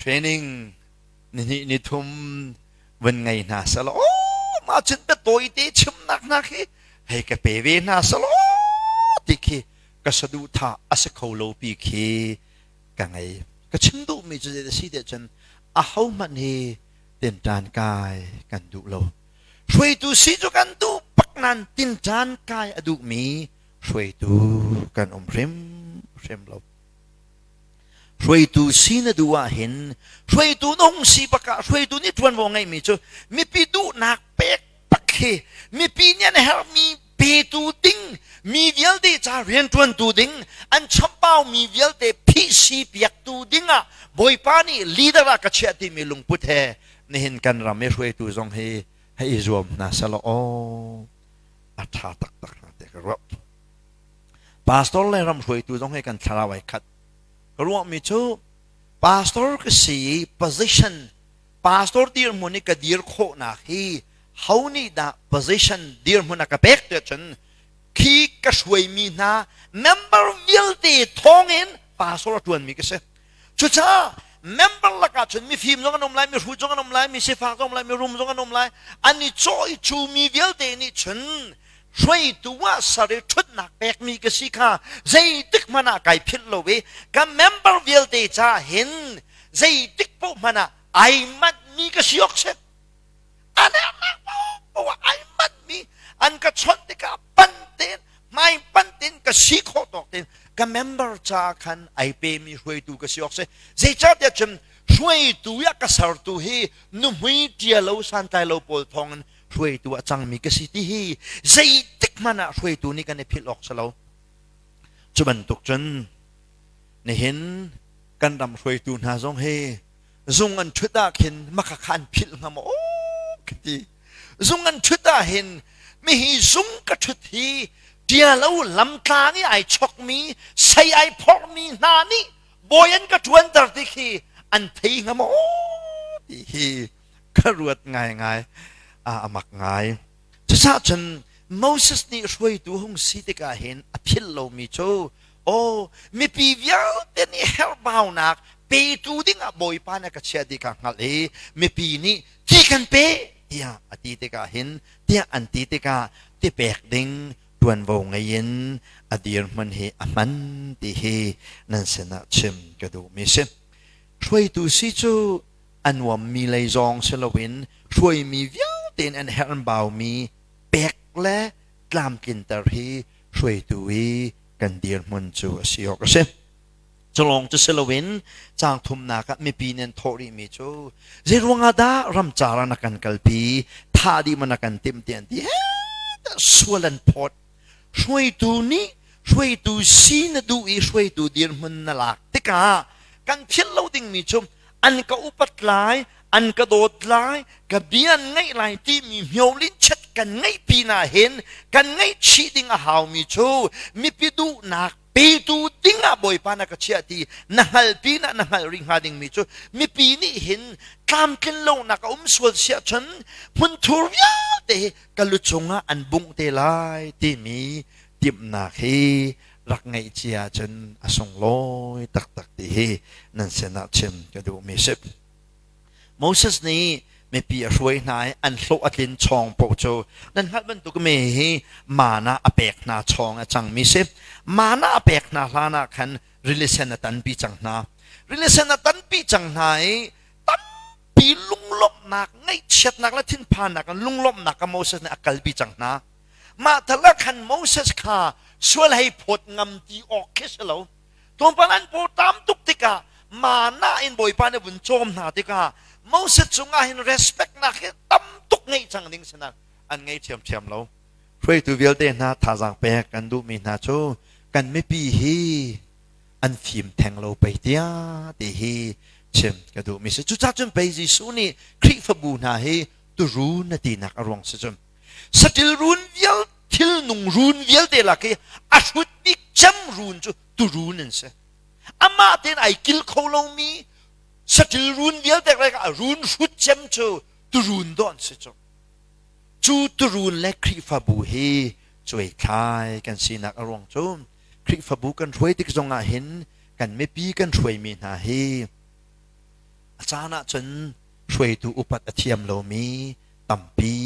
training nihnih nithum vun ngei hna selaw mah cun biatawi te chimnak hna khi hei ka pe ve hna selaw ti khi ka saduhthah a si kho lo pi khi ka ngei. Ka chim duhmi cu zei a si tiah cun ahohmanh hi tinṭan kai kan duh lo. Hruaitu si cu kan duh bak nain tinṭan kai a duhmi hruaitu kan um hrimhrim lo. Hruaitu si na duh ahhin hruaitu na hung si bak ah hruaitu nih ṭuanvo ngeihmi cu mipi duhnak pek bak hi mipi nih an herhmi petu ding mi vialte ca rianṭuantu ding an chamhbaumi vialte phihsi piaktu ding ah Bawipa nih leader ah ka chiah timi lungput he nihin kan ram i hruaitu zong hi hei i zuam hna selaw aw a ṭha taktak hnga ti ka ruah. Pastor le ram hruaitu zong hi kan thlarau ai khat. Ka ruahmi cu pastor ka si i position pastor dirhmun i ka dir khawhnak hi ho nih dah position dirhmun a ka pek tiah cun khi ka hruaimi hna member vialte thawngin pastor a ṭuanmi ka si. Cucaah member lakah cun mifim zong an um lai, mihrut zong an um lai, misifak zong an um lai, mirum zong an um lai. An i cawh i cu mi vialte nih cun hruaitu ah sar i ṭhutnak pekmi ka si kha zeitik hmanh ah kai philh lo i ka member vialte ca hin zeitik paoh hmanh ah ai manhmi ka si awk si. An herhnak paoh ah ai manhmi an ka chawnh tikah pan tein hmai pan tein ka si khawh tawk tein ka member ca khan ai pemi hruaitu ka si awk si. Zeicahtiah cun hruaitu ah ka sertu hi nuhmui ṭia lo santlai lo pawl thawngin hruaitu a cangmi ka si ti hi zeitik hmanh ah hruaitu nih kan i philh awk si lo. Cu bantuk cun nihin kan ram hruaitu hna zong hi zung an ṭhut ah khin maka kha an philh hnga maw ka ti. Zung an ṭhut ah hin mihi zung ka ṭhut hi ṭialo lamtlang i ai chokmi sei ai phorhmi hna nih bawi an ka ṭuanter ti khi an thei hnga maw ti hi ka ruat ngaingai a mak ngai. Cucaah cun Moses nih hruaitu hung si tikah hin a philh lomi cu aw mipi vialte nih herhbaunak petu dingah Bawipa nih a ka chiah ti kha hngalh i mipi nih ti kan pe tiah a ti tikah hin tiah an ti tikah ti pek ding ṭuanvo ngei in a dirhmun hi a hman ti hi nan sinah chim ka duhmi si. Hruaitu si cu a nuammi lei zong si loin hruaimi vialte in an herh an baumi pek le tlamtlinter hi hruaitu i kan dirhmun cu a si awk a si. Culawng cu si loin caang thumnak ah mipi nih an thawh rihmi cu zeiruang ah dah ramcar ah na kan kalpi thah dih maw na kan timh ti an ti he sual an phawt hruaitu nih hruaitu si na duh i hruaitu dirhmun na lak tikah kan philh lo dingmi cu an ka upat lai an ka dawt lai ka bia an ngaih lai timi hmiolin chet kan ngeih pinah hin kan ngaihchih ding a haumi cu mipi duhnak petu dingah Bawipa na ka chiah ti na hngal pinah na hngalh rih hnga dingmi cu mipi nih hin tlamtlin lonak a um sual siah cun hmunthur vialte hi ka lu cungah an bungh te lai timi timhnak hi rak ngeih cia cun a sunglawi taktak ti hi nan sinah chim ka duhmi si. Moses nih mipi a hruai hna i an hlawh a tlin chawng paoh cu nan hngalh bantuk mi hi mana a pek hna chawng a cangmi si. Mana a pek hna hlan ah khan rili sen a tanpi cang hna. Rili sen a tanpi cang hna i tampi lunglawmhnak, ngaihchiatnak le thinphannak in lunglawmhnak kha Moses nih a kalpi cang hna. Mah tal ah khan Moses kha sual hei phawt ngam ti awk khi si lo. Tlawmpal an paw tam tuk tikah mana in Bawipa nih vun cawm hna tikah Moses cungah hin respect nak hi tam tuk ngeih cang ding sinak an ngei ṭhiamṭhiam lo. Hruaitu vialte hna thazaang pek kan duhmi hna cu kan mipi hi an fim theng lo pei tiah ti hi chim ka duhmi si. Cucaah cun pei Jesuh nih Khrihfabu hna hi turun a tinak a ruang si cun saṭil run vial thilnung run vialte lak i a hrut bik cem run cu turun an si. Amah tein ai kil kho lomi saṭil run vialte a run hrut cem cu turun dawh an si cu. Cu turun le Khrihfabu hi cuaithlai kan sinak a ruang cu Khrihfabu kan hruai tik zong ah hin kan mipi kan hruaimi hna hi a caan ah cun hruaitu upat a thiam lomi tampi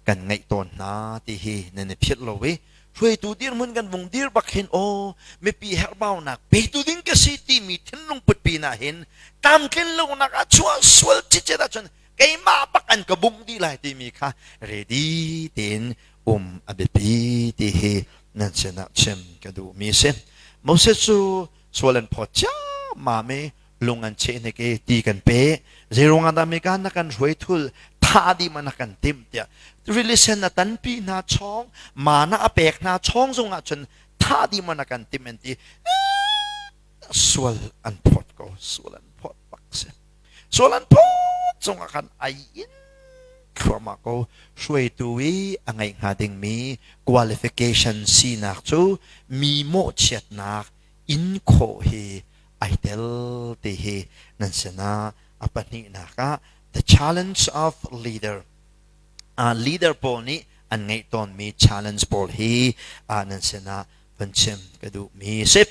kan ngeih tawn hna ti hi nan i philh lo i. Hruaitu dirhmun kan vung dir bak hin aw mipi herhbaunak petu ding ka si timi thinlung put pinah hin tlamtlin lonak ah chuah sual cicet ahcun keimah bak an ka bungh dih lai timi kha ready tein um a biapi ti hi nan sinah chim ka duhmi si. Moses cu sual an phawt ciammam i lung an cheh hnik i ti kan pe zeiruang ah dah mika na kan hruai thul tha dih ma na kan timh tiah rili sen a tanpi hna chawng mana a pek hna chawng zong ah cun tha dih ma na kan timh an ti. Sual an phawt ko, sual an phawt bak si. Sual an phawt zong ah khan ai in thluahmah ko. Hruaitu i a ngeih hnga dingmi qualification sinak cu mi mawhchiatnak in khawh hi ai tel ti hi nan sinah a pahnihnak ah the challenge of leader. Leader pawl nih an ngeih tawnmi challenge pawl hi nan sinah van chim ka duhmi si.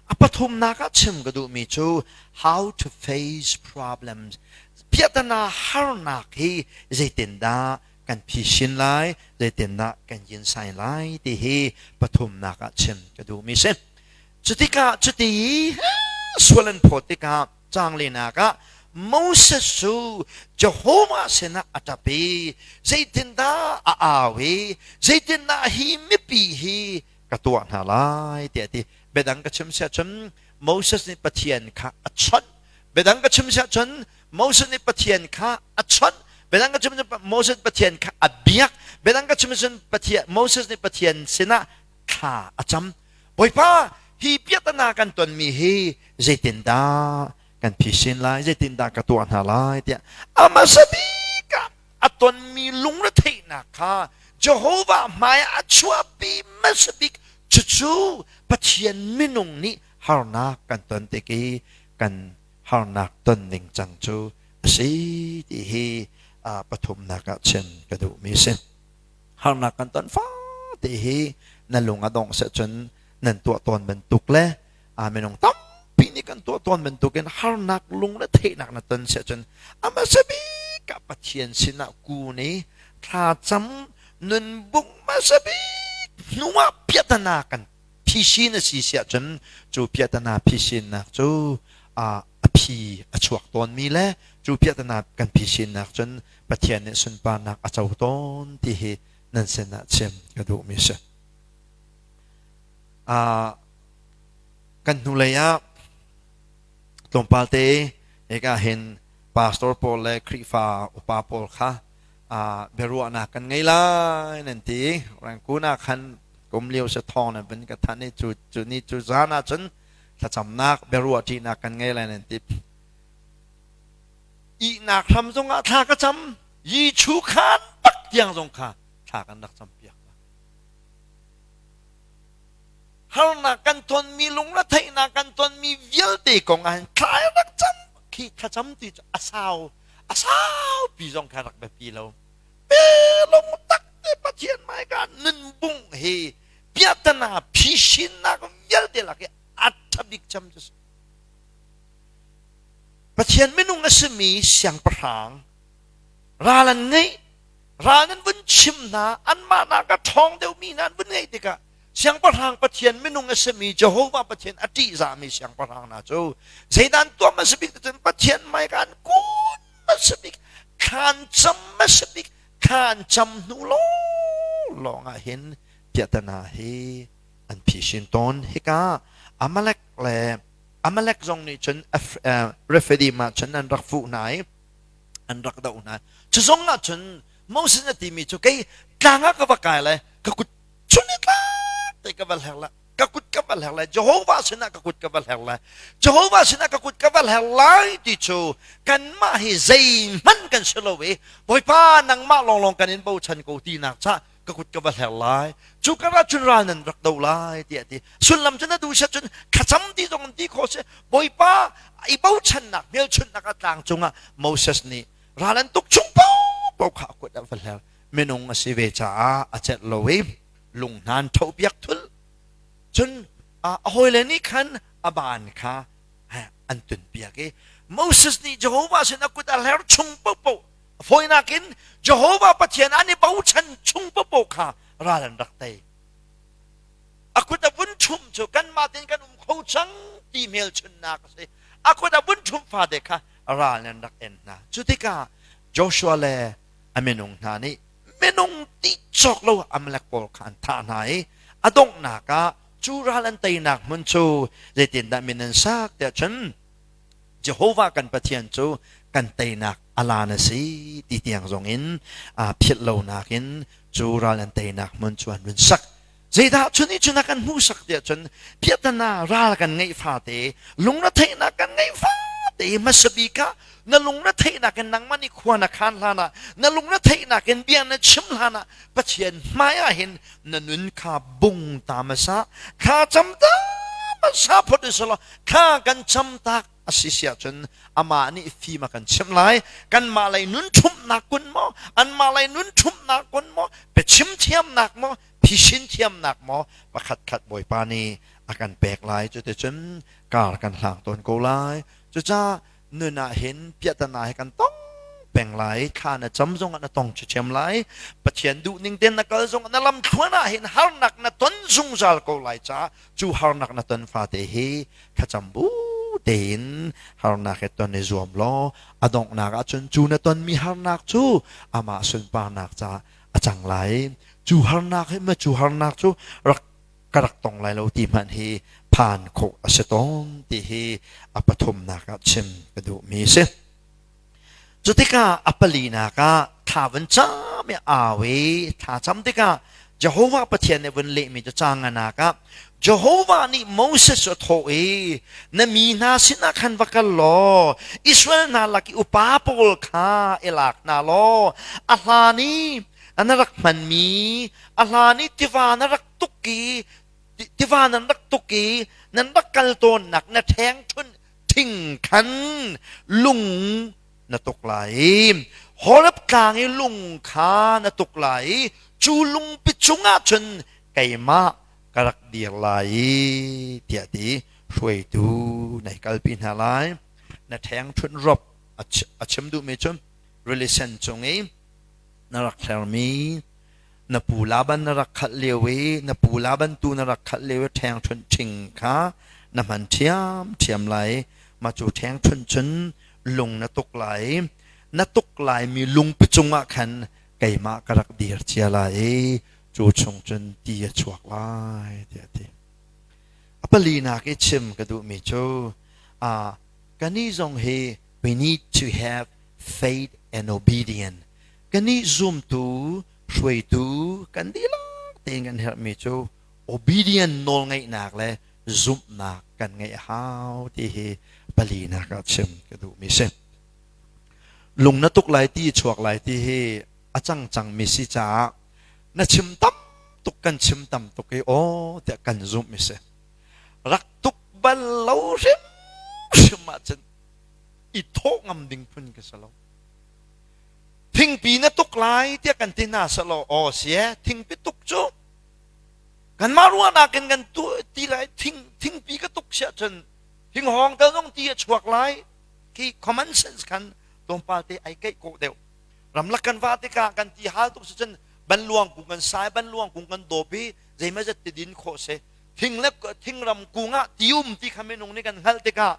A pathumnak ah chim ka duhmi cu how to face problems. Piahtana harnak hi zeitindah kan phisin lai, zeitindah kan yinsai lai ti hi pathumnak ah chim ka duhmi si. Cutikah cuti sual an phawt tikah caanglinak ah Moses cu Jehovah sinah a ṭap i zeitindah a au i zeitindah hi mipi hi ka tuah hna lai tiah a ti. Biadang ka chim siah cun Moses nih Pathian kha a chawnh. Biadang ka chim siah cun Moses nih Pathian kha a chawnh. Biadang ka chim cun Moses Pathian kha a biak. Biadang ka chim cun Pathian Moses nih Pathian sinah thla a cam. Bawipa, hi piahtana kan tonmi hi zeitindah kan phisin lai, zeitindah ka tuah hna lai tiah a hmasa bik ah a tonmi lungretheihnak kha Jehovah hmai ah a chuahpi hmasa bik. Cucu Pathian minung nih harnak kan ton tik i kan harnak ton ning cang cu a si ti hi pathumnak ah chim ka duhmi a si. Harnak kan ton fate hi na lung a dongh seh cun nan tuah tawn bantuk le minung tampi nih kan tuah tawn bantukin harnak lung le theihnak na ton seh cun a hmasa bik ah Pathian sinah kun i thlacam nun bung hmasa bik hnu ah piahtana kan phisin a si siah cun cu piahtana phisinnak cu a phi a chuak tawnmi le cu piahtana kan phisinnak cun Pathian nih sunparnak a co tawn ti hi nan sinah chim ka duhmi si. Kan hnulei ah tlawmpal te hika hin pastor pawl le Khrihfa upa pawl kha biaruahnak kan ngei lai nan ti. Rangkun ah khan kum lio se thawng nan vun ka thanh i cu cu ni cu zan ah cun thlacamnak biaruah ṭinak kan ngei lai nan ti. Ihnak hram zongah thla ka cam. Yichu khan bak tiang zong kha thla kan rak cam piak. Harnak kan tonmi, lungretheihnak kan tonmi vialte kong ah hin thla rak cam khi thlacam ti cu a sau a saupi zong kha rak biapi lo. Pe lung tak te Pathian hmaika nun bung hi piahtana phisinnak vialte lak i a ṭha bik cem cu si. Pathian minung a simi siangpahrang ral an ngeih, ral an vun chim hna, anmah nak a ṭhawng deuhmi hna an vun ngeih tikah siangpahrang Pathian minung a simi Jehovah Pathian a ṭihzahmi siangpahrang hna cu zeidah an tuah hmasa bik cun Pathian hmaika an kun hmasa bik, thla an cam hmasa bik, thla an cam hnu lawnglawng ah hin piahtana hi an phisin tawn. Hika Amalek le Amalek zong nih cun Rephidim ah cun an rak fuh hna i an rak doh hna. Cu zong ah cun Moses a timi cu kei tlang ah ka va kai lai, ka kut chun i tlak te ka va hler lai, ka kut ka va hler lai, Jehovah sinah ka kut ka va hler lai, Jehovah sinah ka kut ka va hler lai ti cu kanmah hi zeihmanh kan si lo i Bawipa nangmah lawnglawng kan in bochan ko tinak cah ka kut ka va hler lai, cu kar ah cun ral nan rak do lai tiah ti. Sullam cu na duh set cun thlacam ti zong ti khawh si. Bawipa i bochannak hmelchunhnak ah tlang cungah Moses nih ral an tuk chung paohpaoh kha a kut a va hler. Minung a si ve caah a celh lo i lung hna an ṭhoh piak thul. Cun a hawile nih khan a baan kha an tun piak i Moses nih Jehovah sin a kut a hler chung paohpaoh fawinak in Jehovah Pathian an i bochan chung paohpaoh kha ral an rak tei. A kut a vun ṭhum cu kanmah tein kan um kho cang ti hmelchunhnak a si. A kut a vun ṭhum fate kha ral nan rak en hna. Cu tikah Joshua le a minung hna nih minung ti cawk lo Amalek pawl kha an thah hna i a donghnak ah cu ral an teinak hmun cu zeitindah min an sak tiah cun Jehovah kan Pathian cu kan teinak alan a si ti tiang zong in philh lonak in cu ral an teinak hmun cu an run sak. Zeidah cun nih cun a kan hmuhsak tiah cun piahtana ral kan ngeih fate lungretheihnak kan ngeih fate hmasa bik ah na lungretheihnak in nangmah nih khua na khan hlan ah na lungretheihnak in bia na chim hlan ah Pathian hmai ah hin na nun kha bung ta hmasa thla cam ta hmasa phot usulaw thla kan cam tak a si si ahcun amah nih fim a kan chimh lai. Kanmah lei nun ṭhumhnak kun maw, anmah lei nun ṭhumhnak kun maw, biachim thiamnak maw, phisin thiamnak maw, pakhat khat Bawipa nih a kan pek lai. Cuticun kar kan hlang tawn ko lai. Cucaah nun ah hin piahtana hi kan tong peng lai. Thla na cam zongah na tong ṭhiam lai. Pathian duhning tein na kal zongah na lamthluan ah hin harnak na ton zungzal ko lai caah cu harnak na ton fate hi thlacam bu tein harnak he ton i zuam law a donghnak ahcun cu na tonmi harnak cu amah sunparnak caah a cang lai. Cu harnak hi ma cu harnak cu rak ka rak tong lai lo ti hmanh hi phan khawh a si tawn ti hi a pathumnak ah chim ka duhmi a si. Cutikah a palinak ah thla vun cam i au i thla cam tikah Jehovah Pathian nih vun lehmi cu caang nganak ah Jehovah nih Moses cu a thawh i na mi hna sinah khan va kal law Israel hna lak i upa pawl kha i lak hna law a hlan i na rak hmanmi a hlan i tiva na rak tuk i tiva nan rak tuk i nan rak kal tawnnak na ṭhengṭhunh thing khan lung na tuk lai i Horeb tlang i lung kha na tuk lai i cu lungpi cungah cun keimah ka rak dir lai i tiah ti hruaitu na i kalpi hna lai. Na ṭhengṭhunh rop a chim duhmi cu rili sen cung i na rak hlermi na pu Laban na rak khalh lio i na pu Laban tu na rak khalh lio i ṭhengṭhunh ṭhing kha na hman ṭhiamṭhiam lai. Mah cu ṭhengṭhunh cun lung na tuk lai i na tuk laimi lungpi cungah khan keimah ka rak dir cia lai i cu chung cun ti a chuak lai tiah a ti. A palinak i chim ka duhmi cu kannih zong hi we need to have faith and obedience. Kannih zumtu hruaitu kan dihlak tein kan herhmi cu obedient nawlngaihnak le zumhnak kan ngeih a hau ti hi palinak ah chim ka duhmi si. Lung na tuk lai ti chuak lai ti hi a cang cangmi si caah na chim tam tuk kan chim tam tuk i aw tiah kan zumh mi si. Rak tuk bal lo hrimhrim ahcun i thawh ngam ding phun ka si lo. Thingpi na tuk lai tiah kan ti hna selaw aw si e thingpi tuk cu kanmah ruahnak in kan tu ti lai thing thingpi ka tuk siah cun thinghawng tal zong ti a chuak lai khi common sense khan tlawmpal te ai keih kawh deuh. Ramlak kan va tikah kan ti hal tuk si cun banluang kung kan sai banluang kung kan dawp i zeimazat ti din khawh si. Thing le thingram kung ah ti um ti kha minung nih kan hngalh tikah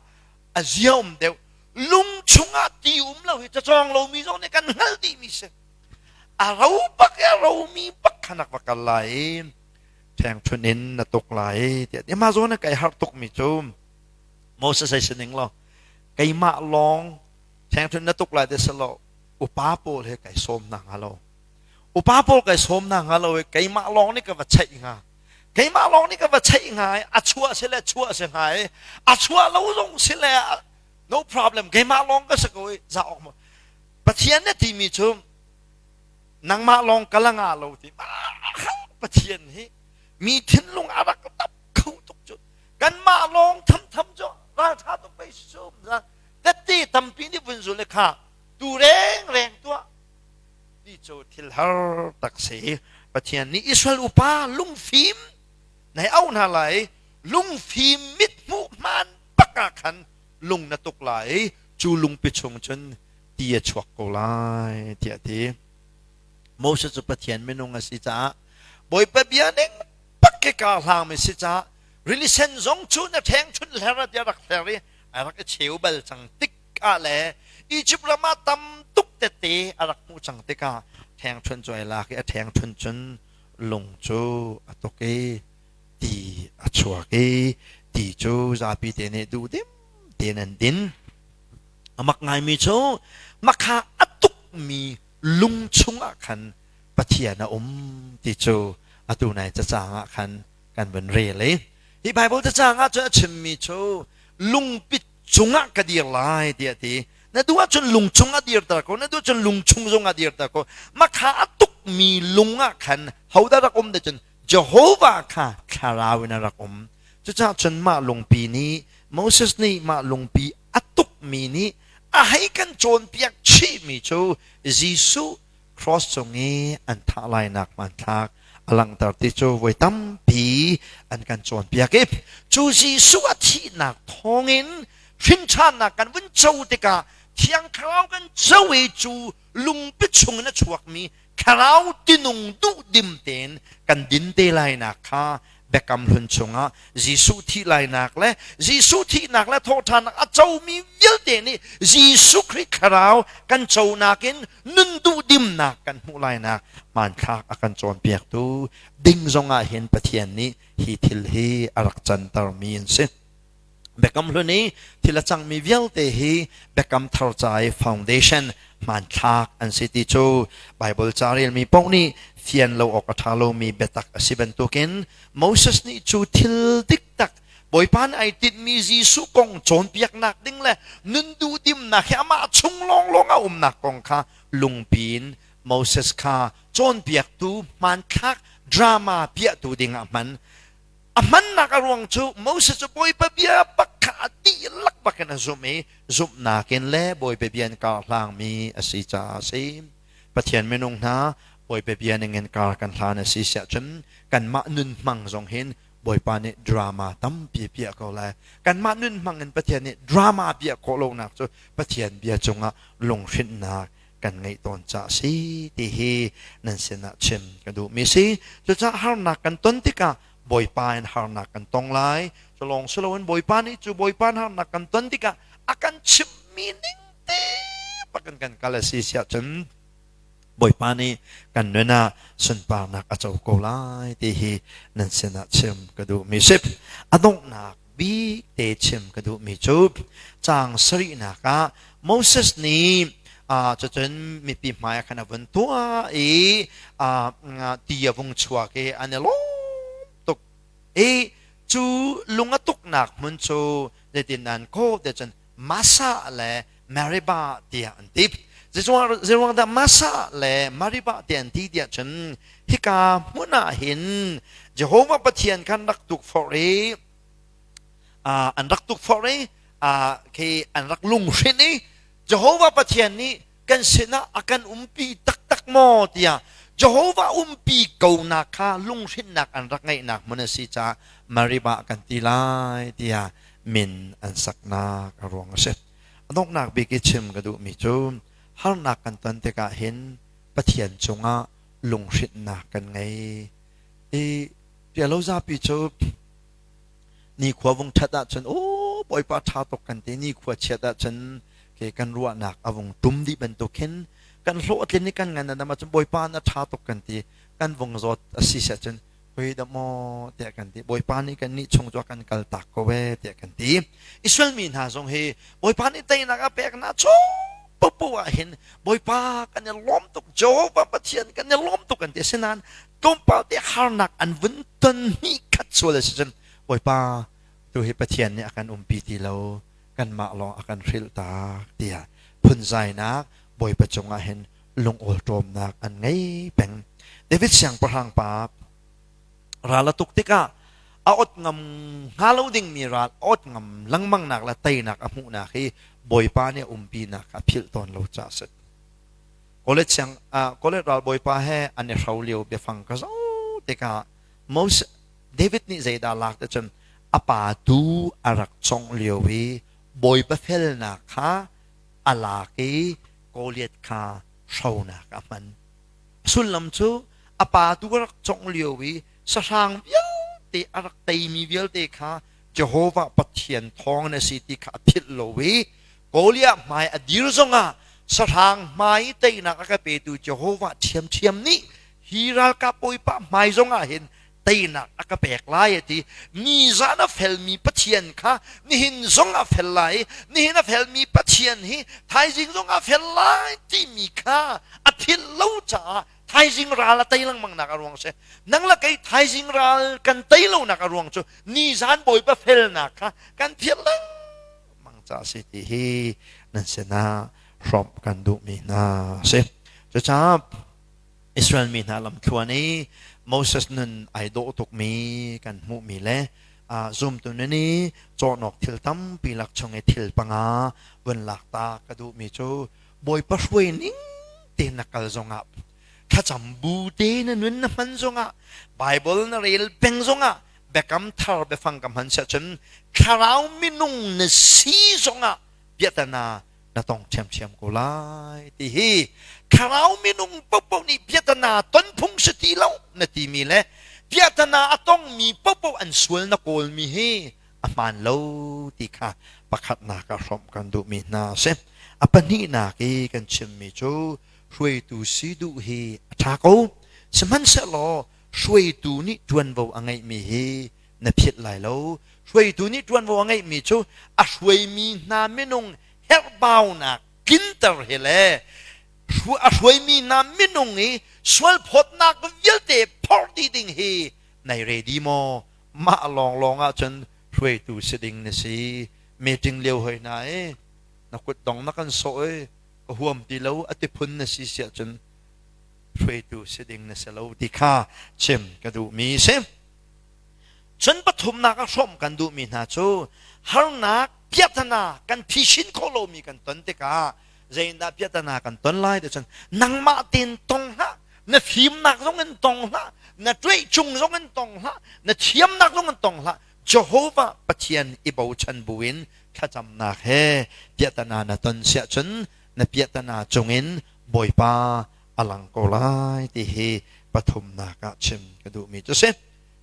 a zia um deuh. Lung chungah ti um lo hi cacawng lomi zong nih kan hngalh dihmi si. A ro bak i a romi bak kha nak va kal lai i ṭhengṭhunh in na tuk lai tiah ti. Mah zawn ah kai harh tukmi cu Moses ei si ning law keimah lawng ṭhengṭhunh na tuk lai ti si lo upa pawl he kai sawm hna hnga lo. Upa pawl kai sawm hna hnga lo i keimah lawng nih ka va cheih hnga. Keimah lawng nih ka va cheih hnga i a chuah si le chuah si hnga i a chuah lo zong si le no problem keimah lawng ka si ko i za awk maw Pathian na timi cu nangmah lawng ka la nga lo ti. Pathian hi mi thinlung a rak tap kho tuk cu kanmah lawng thamtham cu raltha tuk pei si cu tette tampi nih vun zul le kha tu reng reng tuah ti cu thil har tak si. Pathian nih Israel upa lungfim nai au hna lai lungfim mithmuh hmaan bak ah khan lung na tuk lai cu lungpi chung cun ti a chuak ko lai tiah a ti. Moses cu Pathian minung a si caah Bawipa bia ning bak. i kar hlangmi si caah rili sen zong cu na ṭheng chunh hler ah tiah rak hler i a rak i cheu bal cang tik ah le Egypt ram ah tam tuk tete a rak hmuh cang tikah ṭhengṭhunh cu ai lak i a ṭhengṭhunh cun lung cu a tuk i ti a chuak i ti cu zapi te nih duhdim tein an din. A mak ngaimi cu makha a tukmi lung chungah khan Pathian a um ti cu atu nai cacang ah khan kan vun rel i hi Bible cacang ah cun a chimmi cu lungpit cungah ka dir lai tiah a ti. Na duh ahcun lung cungah dirter ko, na duh ahcun lung chung zongah dirter ko. Makha a tukmi lung ah khan hodah rak um te cun Jehovah kha thlarau in a rak um. Cucaah cun mah lungpi nih Moses nih mah lungpi a tukmi nih a hei kan cawnpiak chihmi cu Jesuh cross cung i an thah lainak hmanthlak a langhter ti cu voi tampi an kan cawnpiak i cu Jesuh a thihnak thawngin hrinṭhannak kan vun co tikah Thiang Thlarau kan co i cu lungpi chungin a chuakmi Thlarau tinung duhdim tein kan din te lainak kha Biakam Hlun chungah Jesuh thih lainak le Jesuh thihnak le thawhṭhannak a comi vialte nih Jesuh Khrih Thlarau kan conak in nun duhdimnak kan hmuh lainak hmanthlak a kan cawnpiaktu ding zongah hin Pathian nih hi thil hi a rak cantermi an si. Biakam Hlun i thil a cangmi vialte hi Biakam Thar ca i foundation hmanthlak an si ti cu Baibal ca relmi paoh nih fian lo awk a ṭha lomi biatak a si bantukin Moses nih cu thil dik tak Bawipa nih ai tinhmi Jesuh kong cawnpiaknak ding le nun duhdimnak hi amah chung lawnglawng a umnak kong kha lungpi in Moses kha cawnpiaktu hmanthlak drama piahtu dingah hman. A hmannak a ruang cu Moses cu Bawipa bia bak kha a dihlak bakin a zumh i zumhnak in le Bawipa bia in kar hlangmi a si caah a si. Pathian minung hna Bawipa bia ningin kar kan hlan a si siah cun kanmah nun hmang zong hin Bawipa nih drama tampi piah ko lai. Kanmah nun hmang in Pathian nih drama piah khawh lonak cu Pathian bia cungah lunghrinhnak kan ngeih tawn caah si ti hi nan sinah chim ka duhmi si. Cucaah harnak kan ton tikah Bawipa in harnak kan tong lai. Cu lawng si loin Bawipa nih cu Bawipa in harnak kan ton tikah a kan chimhmi ning te bak in kan kal a si siah cun Bawipa nih kan nun ah sunparnak a co ko lai ti hi nan sinah chim ka duhmi si. A donghnak bik te chim ka duhmi cu caang sarihnak ah Moses nih cucun mipi hmai ah khan a vun tuah i ti a vung chuak i an i lawm tuk i cu lung a tuknak hmun cu zeitin an kawh ti cun Masa le Meribah tiah an ti. Zeiruang dah Masa le Meribah tiah an ti tiah cun hika hmun ah hin Jehovah Pathian khan rak tukforh i an rak tukforh i khi an rak lunghrinh i Jehovah Pathian nih kan sinah a kan umpi taktak maw tiah Jehovah umpi ko nak kha lunghrinhnak an rak ngeihnak hmun a si caah Meribah kan ti lai tiah min an saknak a ruang a si. A donghnak bik i chim ka duhmi cu harnak kan ton tikah hin Pathian cungah lunghrinhnak kan ngei. I pialo zapi cu nikhua vung ṭhat ahcun aw Bawipa ṭha tuk kan ti nikhua chiat ahcun ke kan ruahnak a vung ṭum dih bantuk khin kan hlawhtlin i kan ngan a dam ahcun Bawipa na ṭha tuk kan ti kan vung zawt a si si ahcun hoi dah maw tiah kan ti Bawipa nih kan nih chung cu a kan kal tak ko ee tiah kan ti Israel mi hna zong hi Bawipa nih teinak a pek na chung popo ah hin Bawipa kan i lawm tuk Jehovah Pathian kan i lawm tuk kan ti asinain tlawmpal te harnak an vun ton hnih khat sual a si cun Bawipa tu hi Pathian nih a kan umpi ti lo kanmah lawng a kan hrilh tak tiah phunzainak Bawipa cungah hin lungawlṭawmnak an ngei peng. David siangpahrang pa ral a tuk tikah a ot ngam hnga lo dingmi ral a ot ngam lengmangnak le teinak a hmuhnak hi Bawipa nih a umpinak a philh tawn lo caah a si. College siang college ral bawipa he an i hro lio biafang ka zoh tikah Moses David nih zeidah lak te cun a pa tu a rak congh lio i Bawipa felnak kha a lak i Goliath kha hronak a hman. A sullam cu a pa tu a rak congh lio i sahrang vialte vialte a rak teimi vialte kha Jehovah Pathian thawng in a si ti kha a philh lo i Goliath hmai a dir zongah sahrang hmai i teinak a ka petu Jehovah ṭhiamṭhiam nih hi ralkap bawipa hmai zongah hin teinak a ka pek lai a ti. Nizan a felmi Pathian kha nihin zong a fel lai i nihin a felmi Pathian hi thaizing zong a fel lai timi kha a philh lo caah thaizing ral a tei lengmang nak a ruang si. Nang le kei thaizing ral kan tei lonak a ruang cu nizan Bawipa felnak kha kan philh lengmang caah si ti hi nan sinah hrawmh kan duhmi hna a si. Cucaah Israel mi hna lamthluan i Moses nun ai dawh tukmi kan hmuhmi le zumtu nun i cawhnawk thil tampi lak chung i thil panga vun lak ta ka duhmi cu Bawipa hruai ning te na kal zongah thlacam bu te na nun na hman zongah Bible na rel peng zongah biakam thar biafang ka hman siah cun thlarau minung na si zongah biatana na tong ṭhiamṭhiam ko lai ti hi thlarau minung paohpaoh nih biatana ton phung si ti lo na timi le biatana a tongmi paohpaoh an sual na kawlmi hi a hmaan lo ti kha pakhatnak ah hrawmh kan duhmi hna a si. A pahnihnak i kan chimmi cu hruaitu si duh hi a ṭha ko. Sihmanhsehlaw hruaitu nih ṭuanvo a ngeihmi hi na philh lai lo. Hruaitu nih ṭuanvo a ngeihmi cu a hruaimi hna minung herhbaunak tlinter hi le a hruaimi hna minung i sualphawtnak vialte phorh dih ding hi nai ready maw? Mah lawnglawng ahcun hruaitu si ding na si. Meeting lio hoi hna i na kutdong na kan sawh i ka huam ti lo a ti phun na si si ahcun hruaitu si ding na si lo ti kha chim ka duhmi si. Cun pathumnak a hrawmh kan duhmi hna cu harnak piahtana kan phisin khawh lomi kan ton tikah zeitindah piahtana kan ton lai ti cun nangmah tein tong hlah na fimnak zong in tong hlah na tuaihcung zong in tong hlah na thiamnak zong in tong hlah Jehovah Pathian i bochan buin thlacamnak he piahtana na ton siah cun na piahtana cungin Bawipa a lang ko lai ti hi pathumnak ah chim ka duhmi cu si.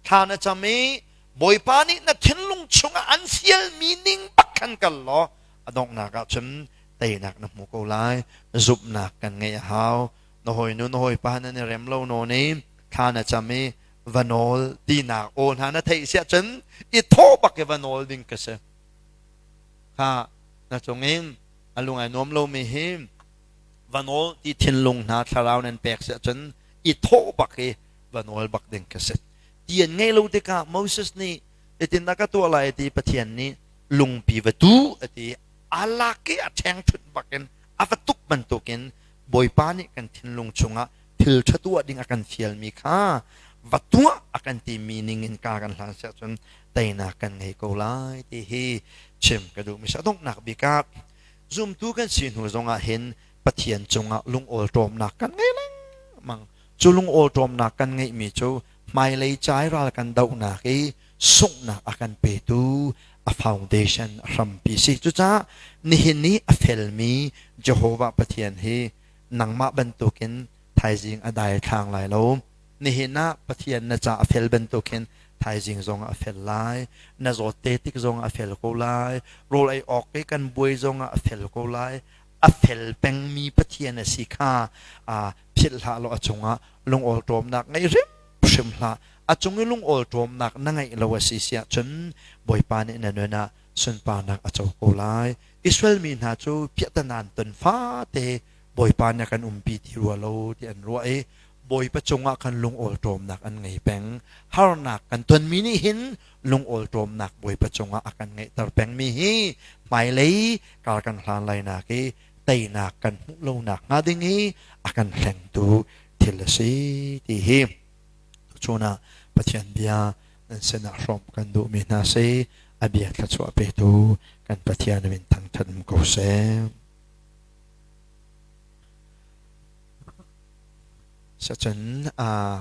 Thla na cam i Bawipa nih na thinlung chungah an fialmi ning bak khan kal law a donghnak ah cun teinak na hmu ko lai. Zumhnak kan ngeih a hau. Na hawinu na hawipa nan i rem lo nawn i thla na cam i va nawl tinak aw hna na theih siah cun i thawh bak i va nawl ding ka si. Kha na cung in a lung ai nuam lomi hi va nawl ti thinlung hna thlarau nan pek siah cun i thawh bak i va nawl bak ding ka si. Ti an ngeih lo tikah Moses nih hitin a ka tuah lai ti Pathian nih lungpi va tu a ti a lak i a ṭhengṭhunh bakin a va tuk bantukin Bawipa nih kan thinlung chungah thil ṭha tuah ding a kan fialmi kha va tuah a kan timi ningin ka kan hlan siah cun teinak kan ngei ko lai ti hi chim ka duhmi si. A donghnak bik ah zumtu kan si hnu zongah hin Pathian cungah lungawlṭawmnak kan ngei lengmang. Cu lungawlṭawmnak kan ngeihmi cu hmailei cai ral kan dohnak i sunghnak a kan petu a foundation a hrampi si. Cucaah nihin i a felmi Jehovah Pathian hi nangmah bantukin thaizing a daithlang lai lo. Nihin ah Pathian na ca a fel bantukin thaizing zong a fel lai. Na zawt te tik zong a fel ko lai. Rawl ei awk i kan buai zong ah a fel ko lai. A fel pengmi Pathian a si kha philh hlah law a cungah lungawlṭawmnak ngei hrimhrim hlah. A cung i lungawlṭawmnak na ngeih lo a si si ahcun Bawipa nih na nun ah sunparnak a co ko lai. Israel mi hna cu piahtana an ton fate Bawipa nih a kan umpi ti rua lo ti an ruah i Bawipa cungah khan lungawlṭawmnak an ngei peng. Harnak kan tonmi nih hin lungawlṭawmnak Bawipa cungah a kan ngeihter pengmi hi hmailei kar kan hlan lainak i teinak kan hmuh lonak hnga ding hi a kan hlengtu thil a si ti hi tuchun ah Pathian bia nan sinah hrawmh kan duhmi hna si a bia thluachuah petu kan Pathian min thangṭhat um ko seh. Sacun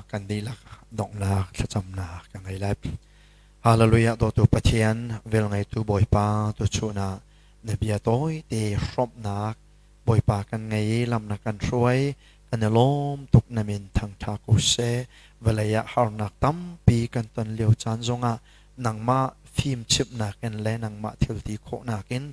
kan dihlak donghnak thlacamnak ka ngei lai. Hallelujah dawtu Pathian velngeitu Bawipa tuchun ah na bia tawite hrawmhnak Bawipa kan ngei i lam na kan hruai. Kan i lawm tuk na min thangṭha ko seh. Vawlei ah harnak tampi kan ton lio caan zongah nangmah fimchimhnak in le nangmah thilti khawhnak in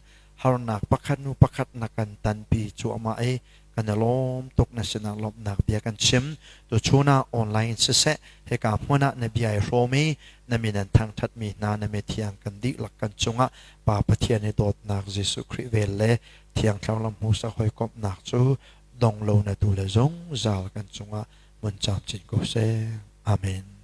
harnak pakhat hnu pakhat na kan tanpi cuahmah i kan i lawm tuk na sinah lawmhnak bia kan chim. Tuchun ah online siseh hika hmun ah na bia i hrawm i na min an thangṭhatmi hna na mithiang kan dihlak kan cungah Pa Pathian i dawtnak Jesuh Khrih vel le Thiang Thlarau lam hmuhsak hawikomhnak cu dong lo na tu le zungzal kan cungah mun camcin ko seh. Amen.